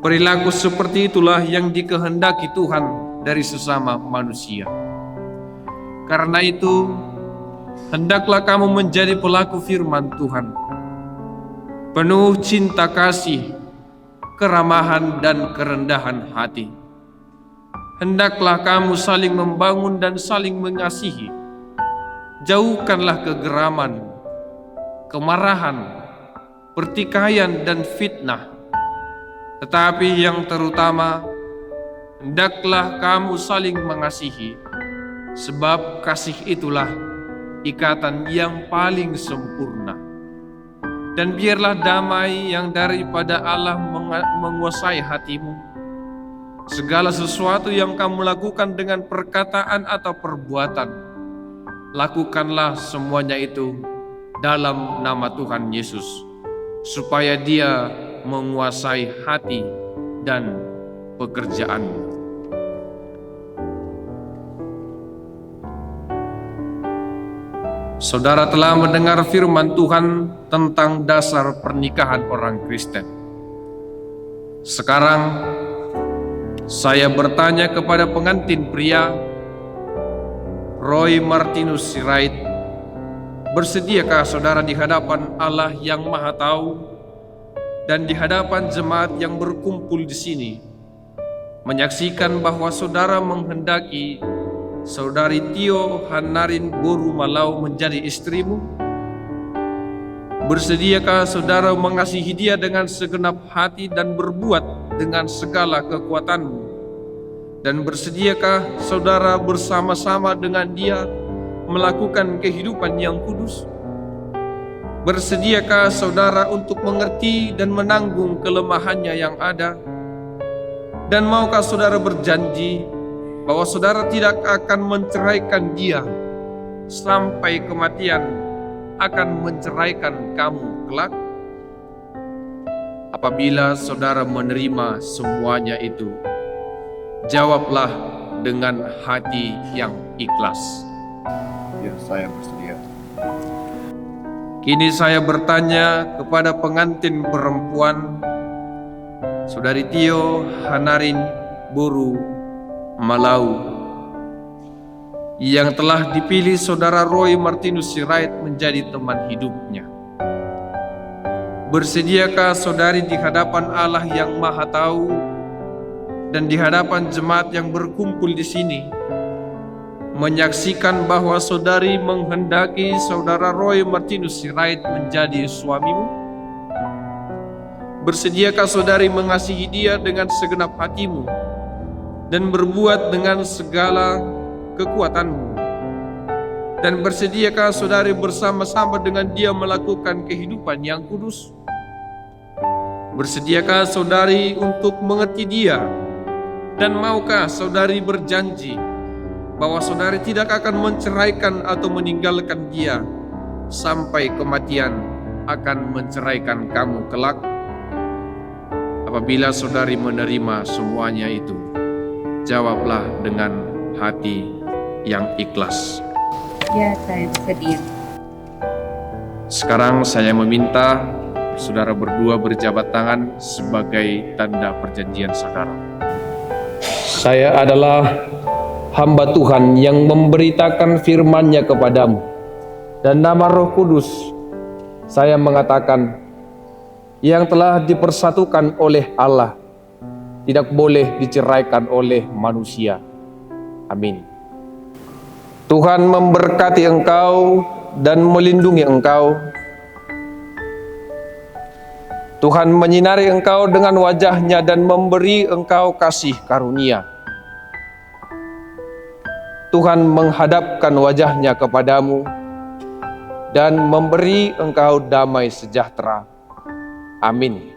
Perilaku seperti itulah yang dikehendaki Tuhan dari sesama manusia. Karena itu, hendaklah kamu menjadi pelaku firman Tuhan, penuh cinta kasih, keramahan, dan kerendahan hati. Hendaklah kamu saling membangun dan saling mengasihi. Jauhkanlah kegeraman, kemarahan, pertikaian, dan fitnah. Tetapi yang terutama, hendaklah kamu saling mengasihi, sebab kasih itulah ikatan yang paling sempurna. Dan biarlah damai yang daripada Allah menga-, menguasai hatimu. Segala sesuatu yang kamu lakukan dengan perkataan atau perbuatan, lakukanlah semuanya itu dalam nama Tuhan Yesus, supaya Dia menguasai hati dan pekerjaanmu. Saudara telah mendengar firman Tuhan tentang dasar pernikahan orang Kristen. Sekarang, saya bertanya kepada pengantin pria, Roy Martinus Sirait, bersediakah saudara di hadapan Allah yang Maha Tahu dan di hadapan jemaat yang berkumpul di sini, menyaksikan bahwa saudara menghendaki saudari Tio Hannarin boru Malau menjadi istrimu? Bersediakah saudara mengasihi dia dengan segenap hati dan berbuat dengan segala kekuatanmu? Dan bersediakah saudara bersama-sama dengan dia melakukan kehidupan yang kudus? Bersediakah saudara untuk mengerti dan menanggung kelemahannya yang ada? Dan maukah saudara berjanji bahwa saudara tidak akan menceraikan dia sampai kematian akan menceraikan kamu kelak? Apabila saudara menerima semuanya itu, jawablah dengan hati yang ikhlas. Ya, saya bersedia. Kini saya bertanya kepada pengantin perempuan, Saudari Tio Hanarin boru Malau, yang telah dipilih Saudara Roy Martinus Sirait menjadi teman hidupnya. Bersediakah saudari di hadapan Allah yang Maha Tahu dan di hadapan jemaat yang berkumpul di sini, menyaksikan bahwa saudari menghendaki Saudara Roy Martinus Sirait menjadi suamimu? Bersediakah saudari mengasihi dia dengan segenap hatimu dan berbuat dengan segala kekuatanmu? Dan bersediakah saudari bersama-sama dengan dia melakukan kehidupan yang kudus? Bersediakah saudari untuk mengerti dia? Dan maukah saudari berjanji bahwa saudari tidak akan menceraikan atau meninggalkan dia sampai kematian akan menceraikan kamu kelak? Apabila saudari menerima semuanya itu, jawablah dengan hati yang ikhlas. Ya, saya bersedia. Sekarang saya meminta saudara berdua berjabat tangan sebagai tanda perjanjian saudara. Saya adalah hamba Tuhan yang memberitakan firman-Nya kepadamu. Dan nama Roh Kudus, saya mengatakan, yang telah dipersatukan oleh Allah tidak boleh diceraikan oleh manusia. Amin. Tuhan memberkati engkau dan melindungi engkau. Tuhan menyinari engkau dengan wajah-Nya dan memberi engkau kasih karunia. Tuhan menghadapkan wajah-Nya kepadamu dan memberi engkau damai sejahtera. Amin.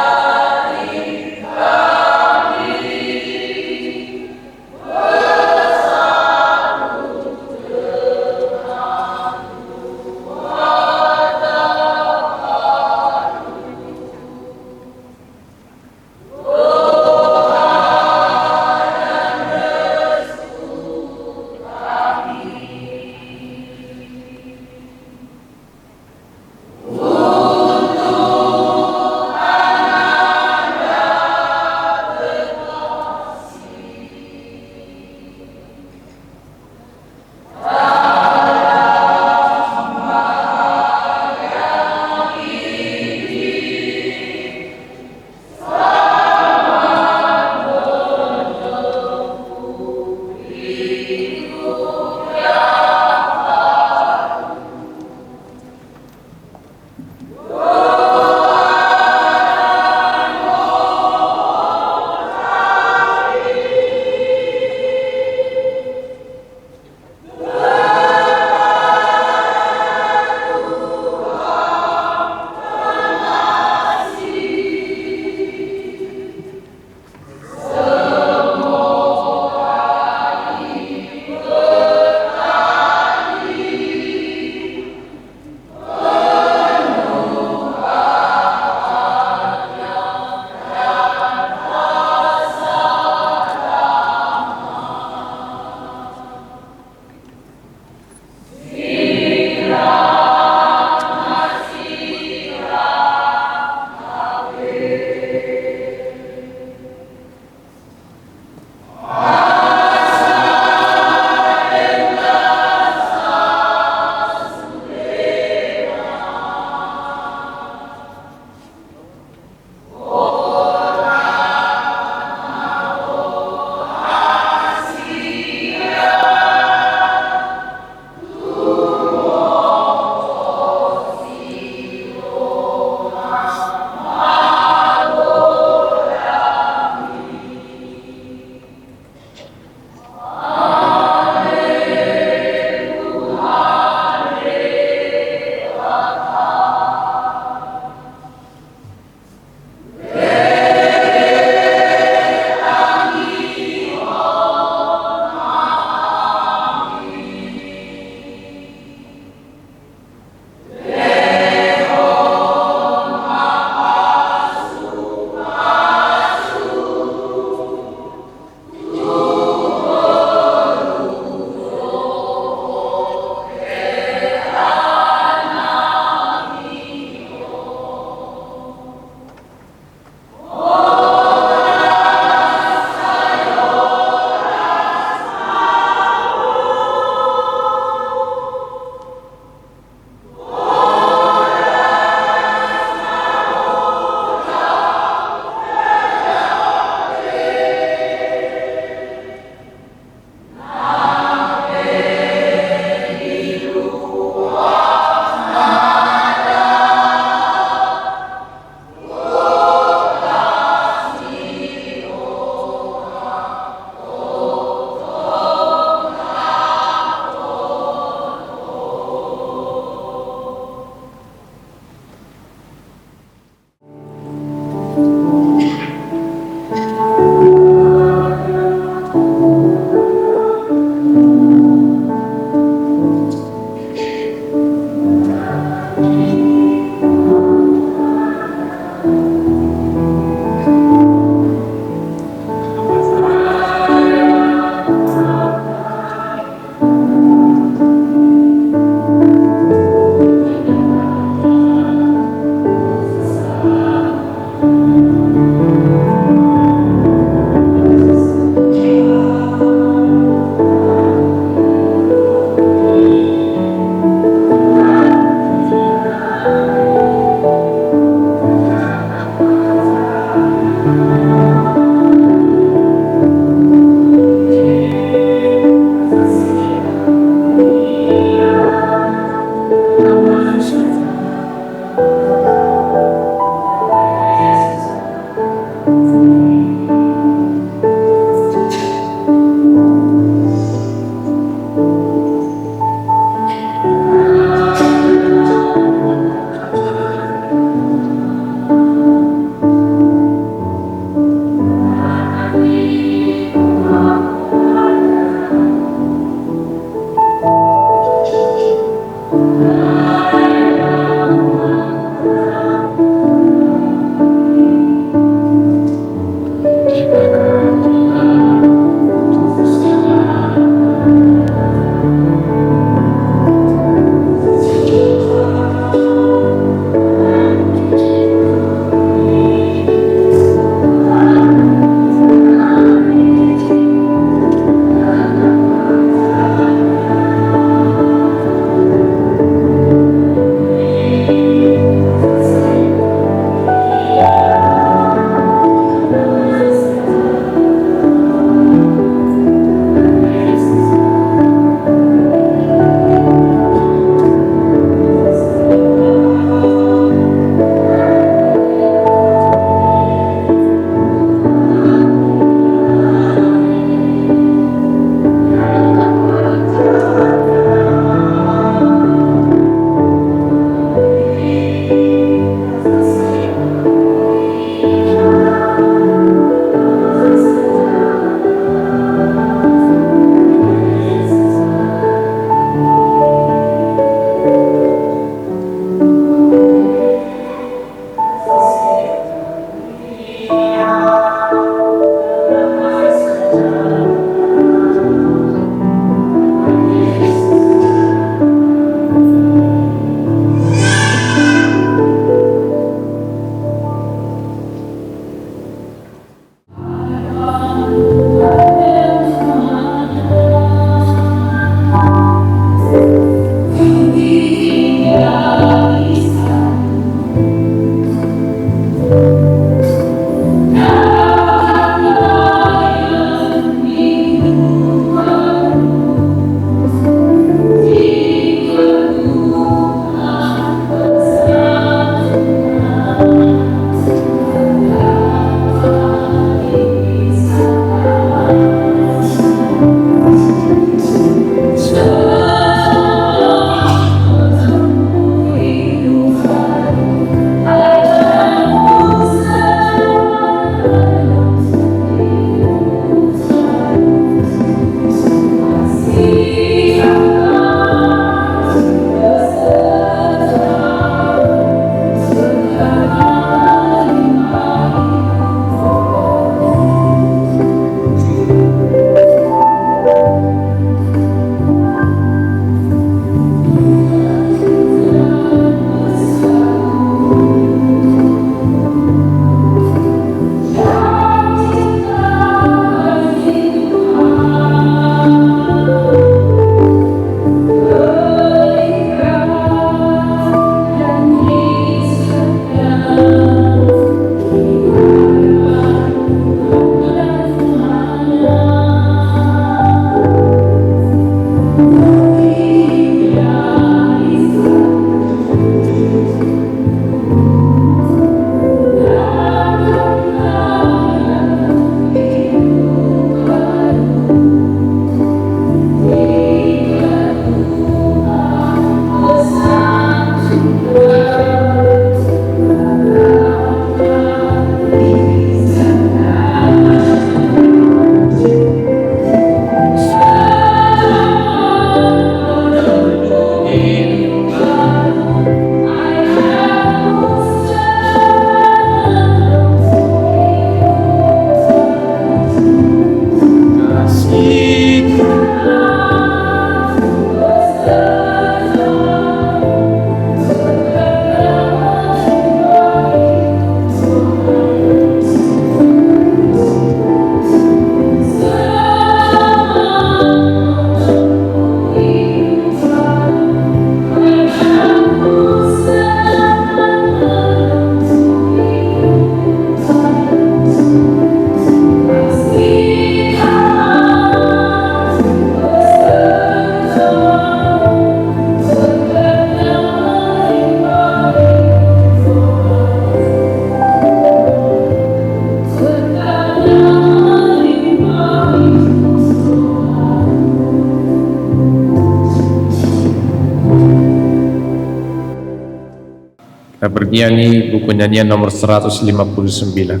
Bernyanyi buku nyanyian nomor seratus lima puluh sembilan.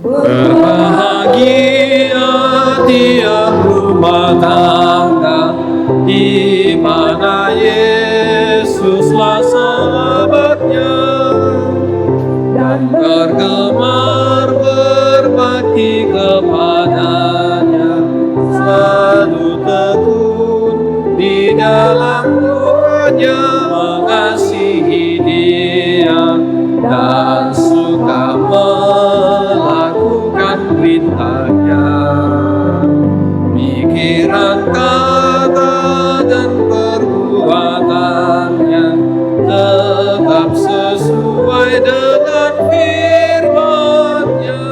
Berbahagia tiap rumah tangga di mana Yesuslah sahabatnya, dan bergemar berbakti kepada-Nya, selalu tekun di dalam doanya, mengasihi Dia, dan suka melakukan perintah-Nya. Pikiran, kata, dan perbuatannya tetap sesuai dengan firman-Nya.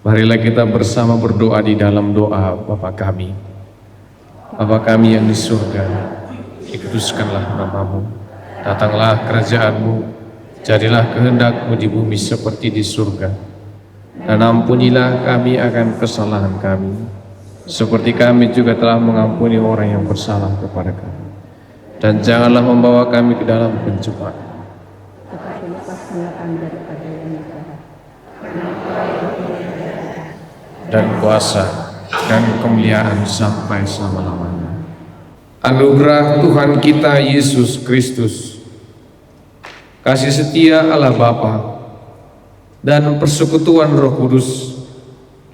Marilah kita bersama berdoa di dalam doa Bapa kami. Bapa kami yang di surga, dikuduskanlah nama-Mu. Datanglah kerajaan-Mu, jadilah kehendak-Mu di bumi seperti di surga. Dan ampunilah kami akan kesalahan kami, seperti kami juga telah mengampuni orang yang bersalah kepada kami. Dan janganlah membawa kami ke dalam pencobaan, tetapi lepaskanlah kami daripada yang jahat. Dan kuasa dan kemuliaan sampai selama-lamanya. Anugerah Tuhan kita Yesus Kristus, kasih setia Allah Bapa, dan persekutuan Roh Kudus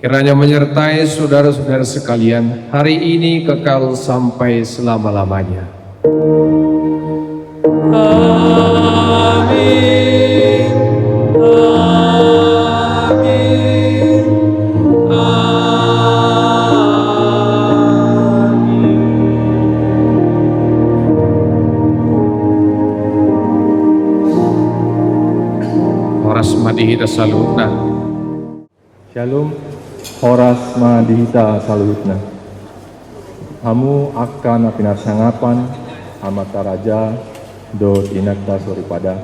kiranya menyertai saudara-saudara sekalian hari ini kekal sampai selama-lamanya. Amin. Amin. Amin. Horas ma di hita saluhutna. Syalom, horas ma di hita saluhutna. Hamu angka na pinarsangapan, amanta raja dohot inanta soripada,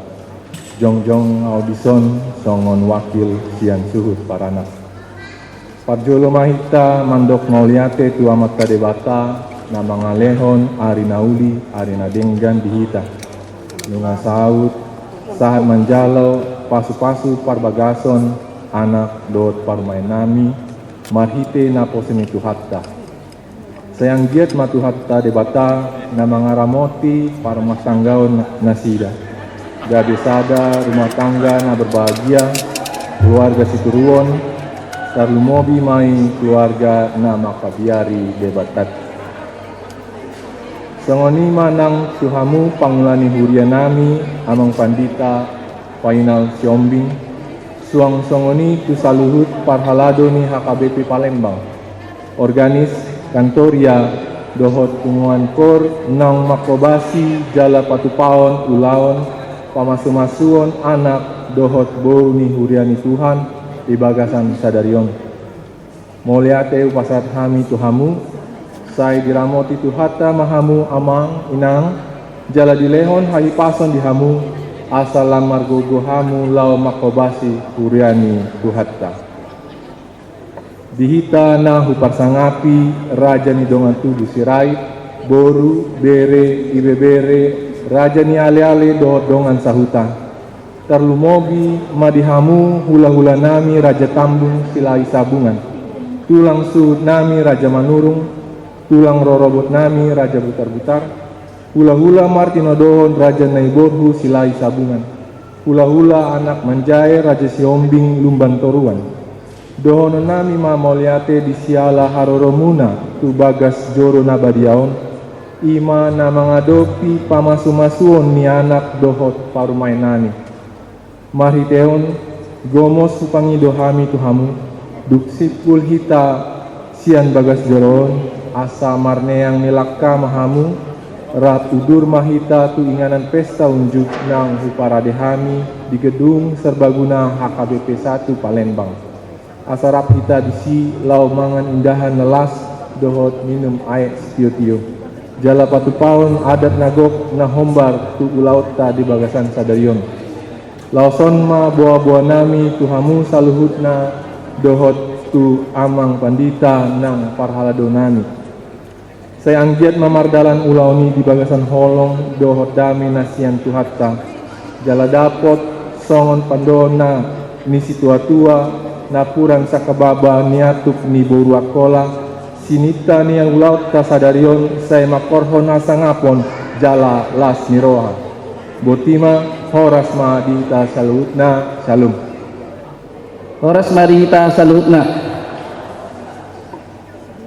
jongjong ahu dison songon wakil sian suhut paranak. Parjolo ma hita mandok mauliate tu Amanta Debata na mangalehon ari na uli, ari na denggan di hita. Nunga saut sahat manjalo pasu-pasu parbagason anak dohot parumaennami marhite naposo ni Tuhanta. Sai anggiat ma Tuhanta Debata na mangaramoti parrumatanggaon nasida, gabe sada rumah tangga na berbahagia, keluarga sitiruon, tarlumobi ma i keluarga na mangkabiari Debatanta. Songon i ma nang tu hamu pangula ni hurianami, Amang Pandita Fainal Sihombing, suang songon i tu saluhut parhalado ni H K B P Palembang, organis, kantoria, dohot punguan kor naung manghobasi jala patupaon ulaon pamasu-masuon anak dohot boru ni huria ni Tuhan di bagasan sadari on. Mauliate hupasahat hami tu hamu, sai diramoti Tuhanta ma hamu amang inang, jala dilehon hahipason di hamu, asa lam margogo hamu laho manghobasi huria ni Tuhanta. Di hita na huparsangapi raja ni dongan tubu Sirait, boru, bere, ibebere, raja ni ale-ale dohot dongan sahuta. Tarlumobi ma di hamu hula-hulanami Raja Tambun Silahi Sabungan, tulang suhutnami Raja Manurung, tulang rorobotnami Raja Butar-butar, hula-hula martinodohon Raja Naiborhu Silahi Sabungan, hula-hula anak manjae Raja Sihombing Lumban Toruan. Dohononnami ma mauliate di siala haroromuna tu bagas joro na badia on, i ma na mangadopi pamasu-masuon ni anak dohot parumaennami. Marhite on, gomos hupangido hami tu hamu, dung simpul hita sian bagas joro on, asa marneang ni langka ma hamu, rap udur ma hita tu inganan pesta unjuk naung huparade hami di gedung serbaguna H K B P satu Palembang. Asa rap hita disi laho mangan indahan na las dohot minum aek sitio-tio, jala patupaon adat na gok na hombar tu ulaonta di bagasan sadari on. Laos on ma boa-boanami tu hamu saluhutna dohot tu amang pandita nang parhaladonami. Sai anggiat ma mardalan ulaon i di bagasan holong dohot dame na sian Tuhanta. Jala dapot songon pandohanna ni situatua, napuran sangkababa ni atuk ni boru Angkola, sininta ni ulaonta sadari on sai mangkorhon hasangapon jala las ni roha. Boti ma, horas ma di hita saluhutna. Syalom. Horas ma di hita saluhutna.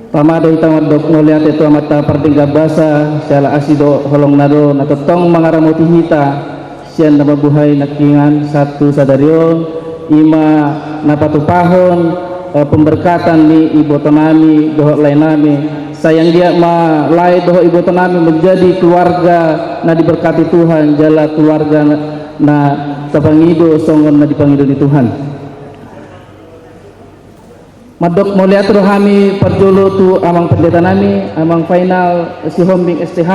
Tama do hita mandok mauliate tu Amanta Pardenggan Basa, siala asi dohot holongna do na tongtong mangaramoti hita sian na mambuhai nangkiningan sahat tu sadari on, i ma na patupahon, eh, pemberkatan ni ibotonami dohot laenami. Sai anggiat ma lae dohot ibotonami menjadi keluarga na diberkati Tuhan, jala keluarga na, na tapangido songon na dipangido ni Tuhan. Mandok mauliate do hami parjolo tu amang pandetanami, amang Fainal Sihombing S T H,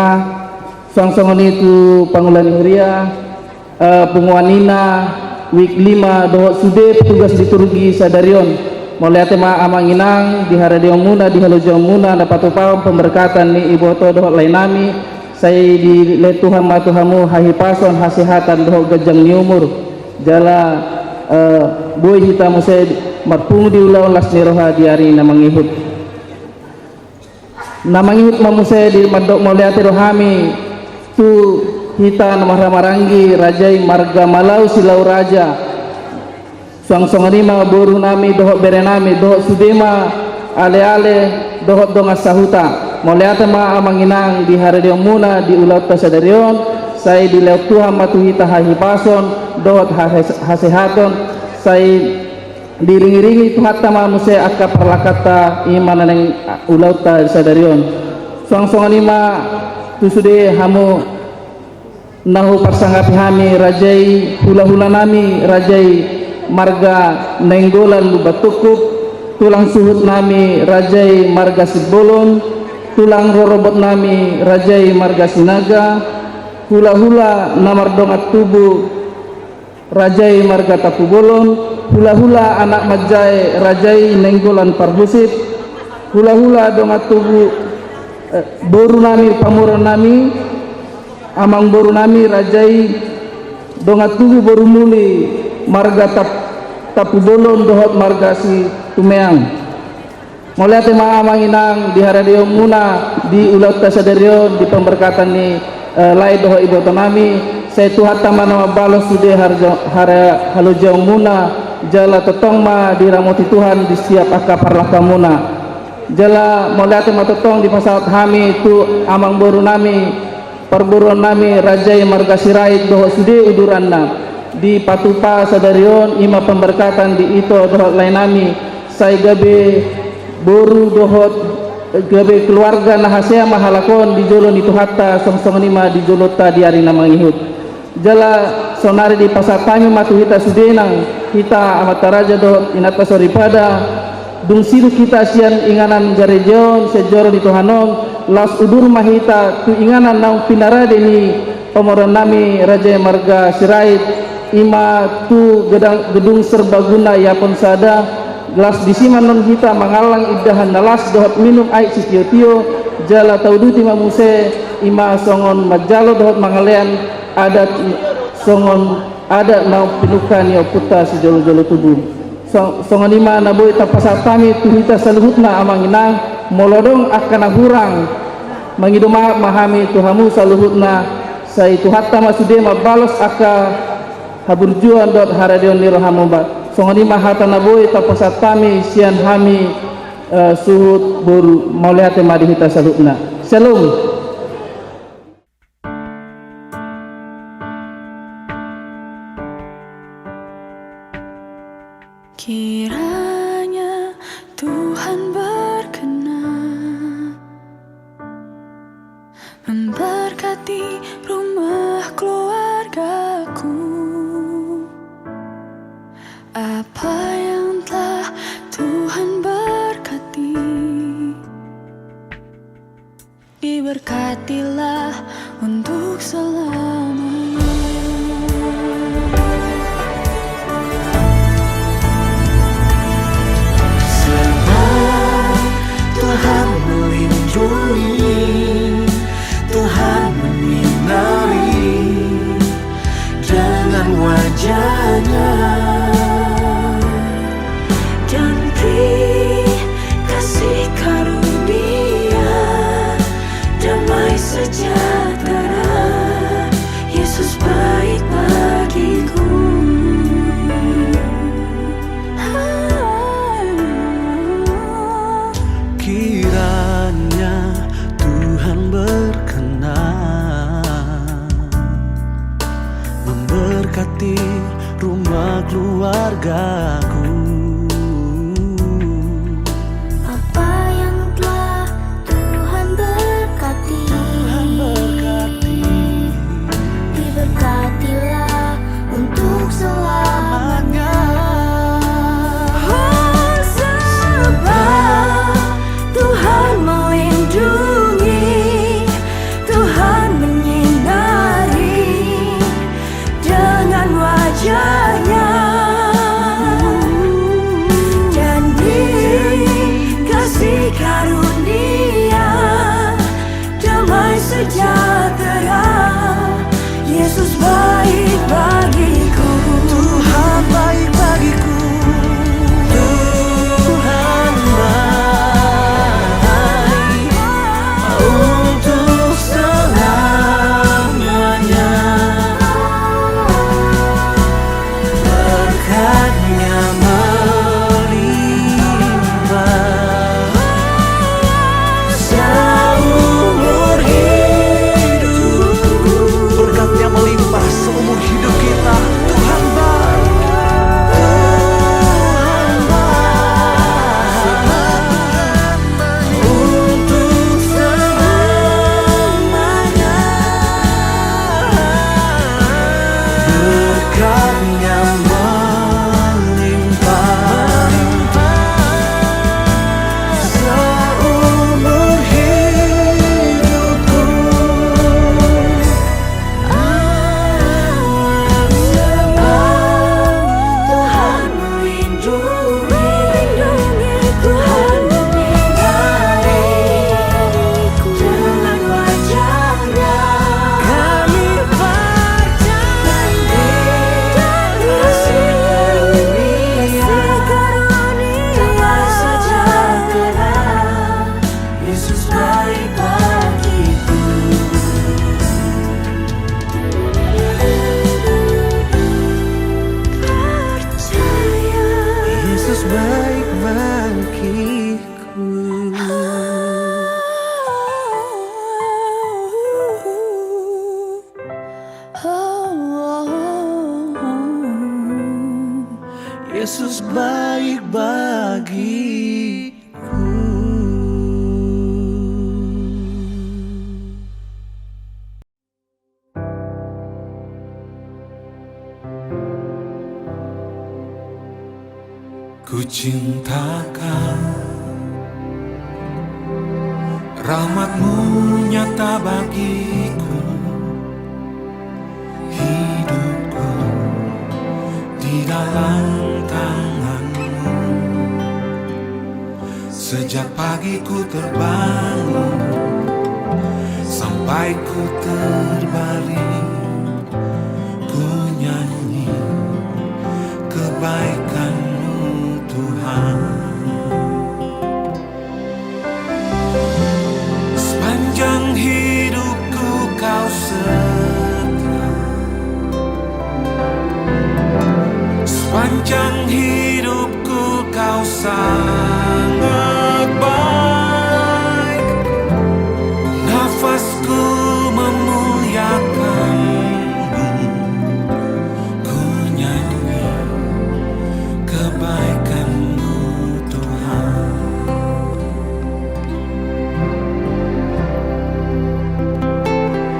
suang songon i tu pangula ni huria, eh, punguan ina, wik lima, dohot sude petugas liturgi sadari on. Mauliate ma amang inang di haradeonmuna, di halojaonmuna, na patupahon pemberkatan ni iboto dohot laenami, sai dilehon Tuhan ma tu hamu hahipason, hasehatan dohot ganjang ni umur. Jala, eh, boi hita muse marpungu di ulaon, las ni roha di ari na mangihut. Na mangihut ma muse di mandok mauliate do hami tu hita na marhahamaranggi, raja i marga Malau Silau Raja. Suang songon i ma borunami dohot berenami, dohot sude ma aleale dohot dongan sahuta. Mauliate ma amang inang di haradeonmuna di ulaonta sadari on, sai dilehon Tuhan ma tu hita hahipason dohot hahes-, hasehaton, sai diiringiringi Tuhanta ma muse angka parlangkanta i ma na naeng ulaonta sadari on. Suang songon i ma tu sude hamu na huparsangapi hami, raja i hulahulanami, raja i marga Nainggolan Lumban Tungkup, tulang suhutnami, raja i marga Simbolon, tulang rorobotnami, raja i marga Sinaga, hulahula na mardongan tubu, raja i marga Tampubolon, hulahula anak manjae, raja i Nainggolan Parhusip, hulahula dongan tubu, eh, borunami, pamoruonnami, amangborunami, raja i dongan tubu boru Muli, marga Tap-, Tampubolon dohot marga Situmeang. Mauliate ma amang inang di haradeonmuna di ulaonta sadari on, di pemberkatan ni, eh, lae dohot ibotonami, sai Tuhanta ma na mambalos sude harjo-, hara-, halojaonmuna, jala tongtong ma diramoti Tuhan di setiap angka parlangkamuna. Jala mauliate ma tongtong dipasahat hami tu amangborunami, parboruonnami, raja i marga Sirait dohot sude uduranna, dipatupa sadari on i ma pemberkatan di ito dohot laenami, sai gabe boru dohot gabe keluarga na hasea ma halak on di jolo ni Tuhanta, suang songon i ma di jolonta di ari na mangihut. Jala saonari dipasahat hami ma tu hita sude nang, hita amanta raja dohot inanta soripada, dung sidung hita sian inganan gareja on, sian joro ni Tuhan on, laos udur ma hita tu inganan naung pinarade ni pamoruonnami, raja i marga Sirait, i ma tu gedang-, gedung serbaguna Yapon sada, laos disi ma annon hita mangallang indahan na las dohot minum aek sitiotio, jala tauduti ma muse, i ma songon manjalo dohot mangalean adat, songon adat naung pinungka ni ompunta sijolojolo tubu. So-, songon i ma na boi tapasahat hami tu hita saluhutna amang inang, molo adong angka na hurang, mangido maaf ma hami tu hamu saluhutna, sai Tuhanta ma sude mambalos angka haburjuon dohot haradeon ni rohamu, ba. Songon i ma hata na boi tapasahat hami sian hami, eh, suhut boru, mauliate ma di hita saluhutna. Syalom. Kiranya Tuhan berkenan memberkati rumah keluargaku. Apa yang telah Tuhan berkati, diberkatilah untuk selamanya. Sebab Tuhan melindungi, Tuhan menimba Dan beri kasih karunia, damai sejahtera, Yesus baik bagiku. Kiranya Tuhan berkenan memberkati rumah keluargaku. Apa yang telah Tuhan berkati, Tuhan berkati, diberkatilah untuk selamanya. Oh, sebab Tuhan melindungi, Tuhan menyinari dengan wajah-Nya, dan dikasih karunia, damai sejahtera, Yesus baik bagiku. Tuhan baik bagiku. Tuhan baik untuk selamanya. Berkat-Nya melimpah seumur hidupku. Berkat-Nya melimpah seumur hidup kita. Tuhan baik. Tuhan baik. Untuk selamanya. Berkat-Nya melimpah seumur hidupku. Tuhan melindungi, Tuhan menyinari, dengan wajah-Nya kami percaya. Kasih karunia, damai sejahtera, Yesus baik bagiku. Percaya. Yesus baik bagiku. Yesus baik bagiku. Kucinta Kau, rahmat-Mu nyata bagiku, hidupku di dalam tangan-Mu. Sejak pagi ku terbangun sampai ku terbaring, ku nyanyi kebaikan-Mu, Tuhan. Sepanjang hidupku Kau setia, sepanjang hidup ku Kau sangat baik. Nafasku memuliakan-Mu, ku nyanyi kebaikan-Mu, Tuhan.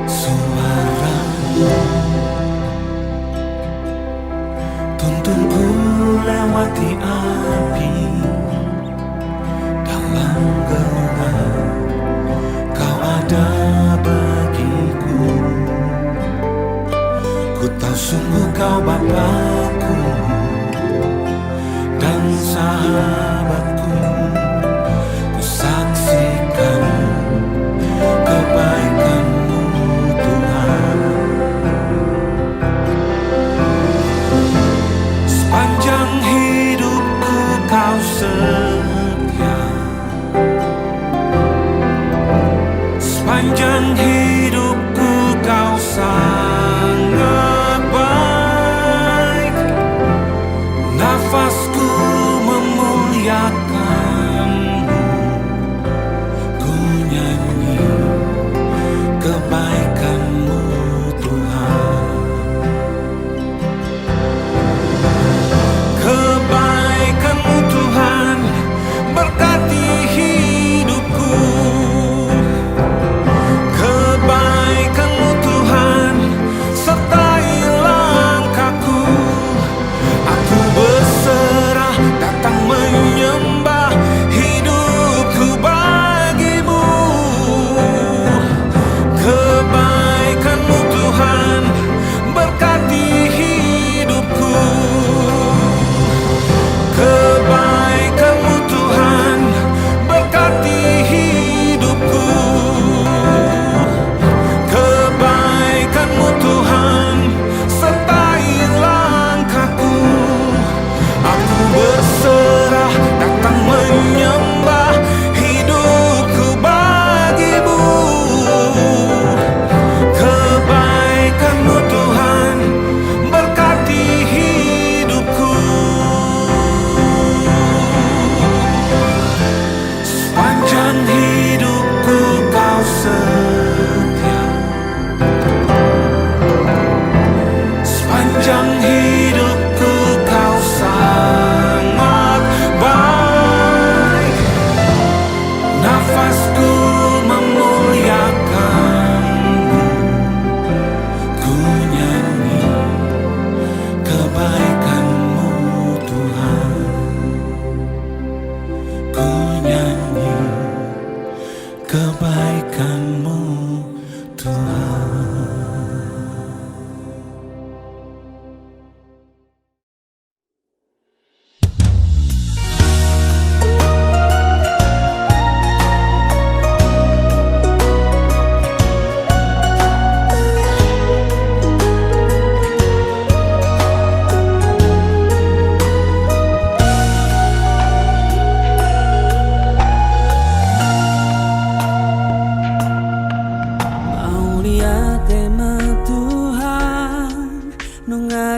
Suara-Mu tuntun ku lewati api, dalam gelap Kau ada bagiku. Ku tahu sungguh Kau Bapakku dan sahabatku. Ku saksikan kebaikan-Mu, Tuhan.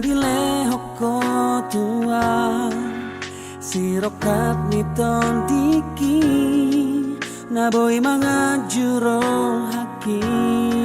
Dilehon Ho Tuhan sirongkap ni tondingki, na boi manganju rohangki.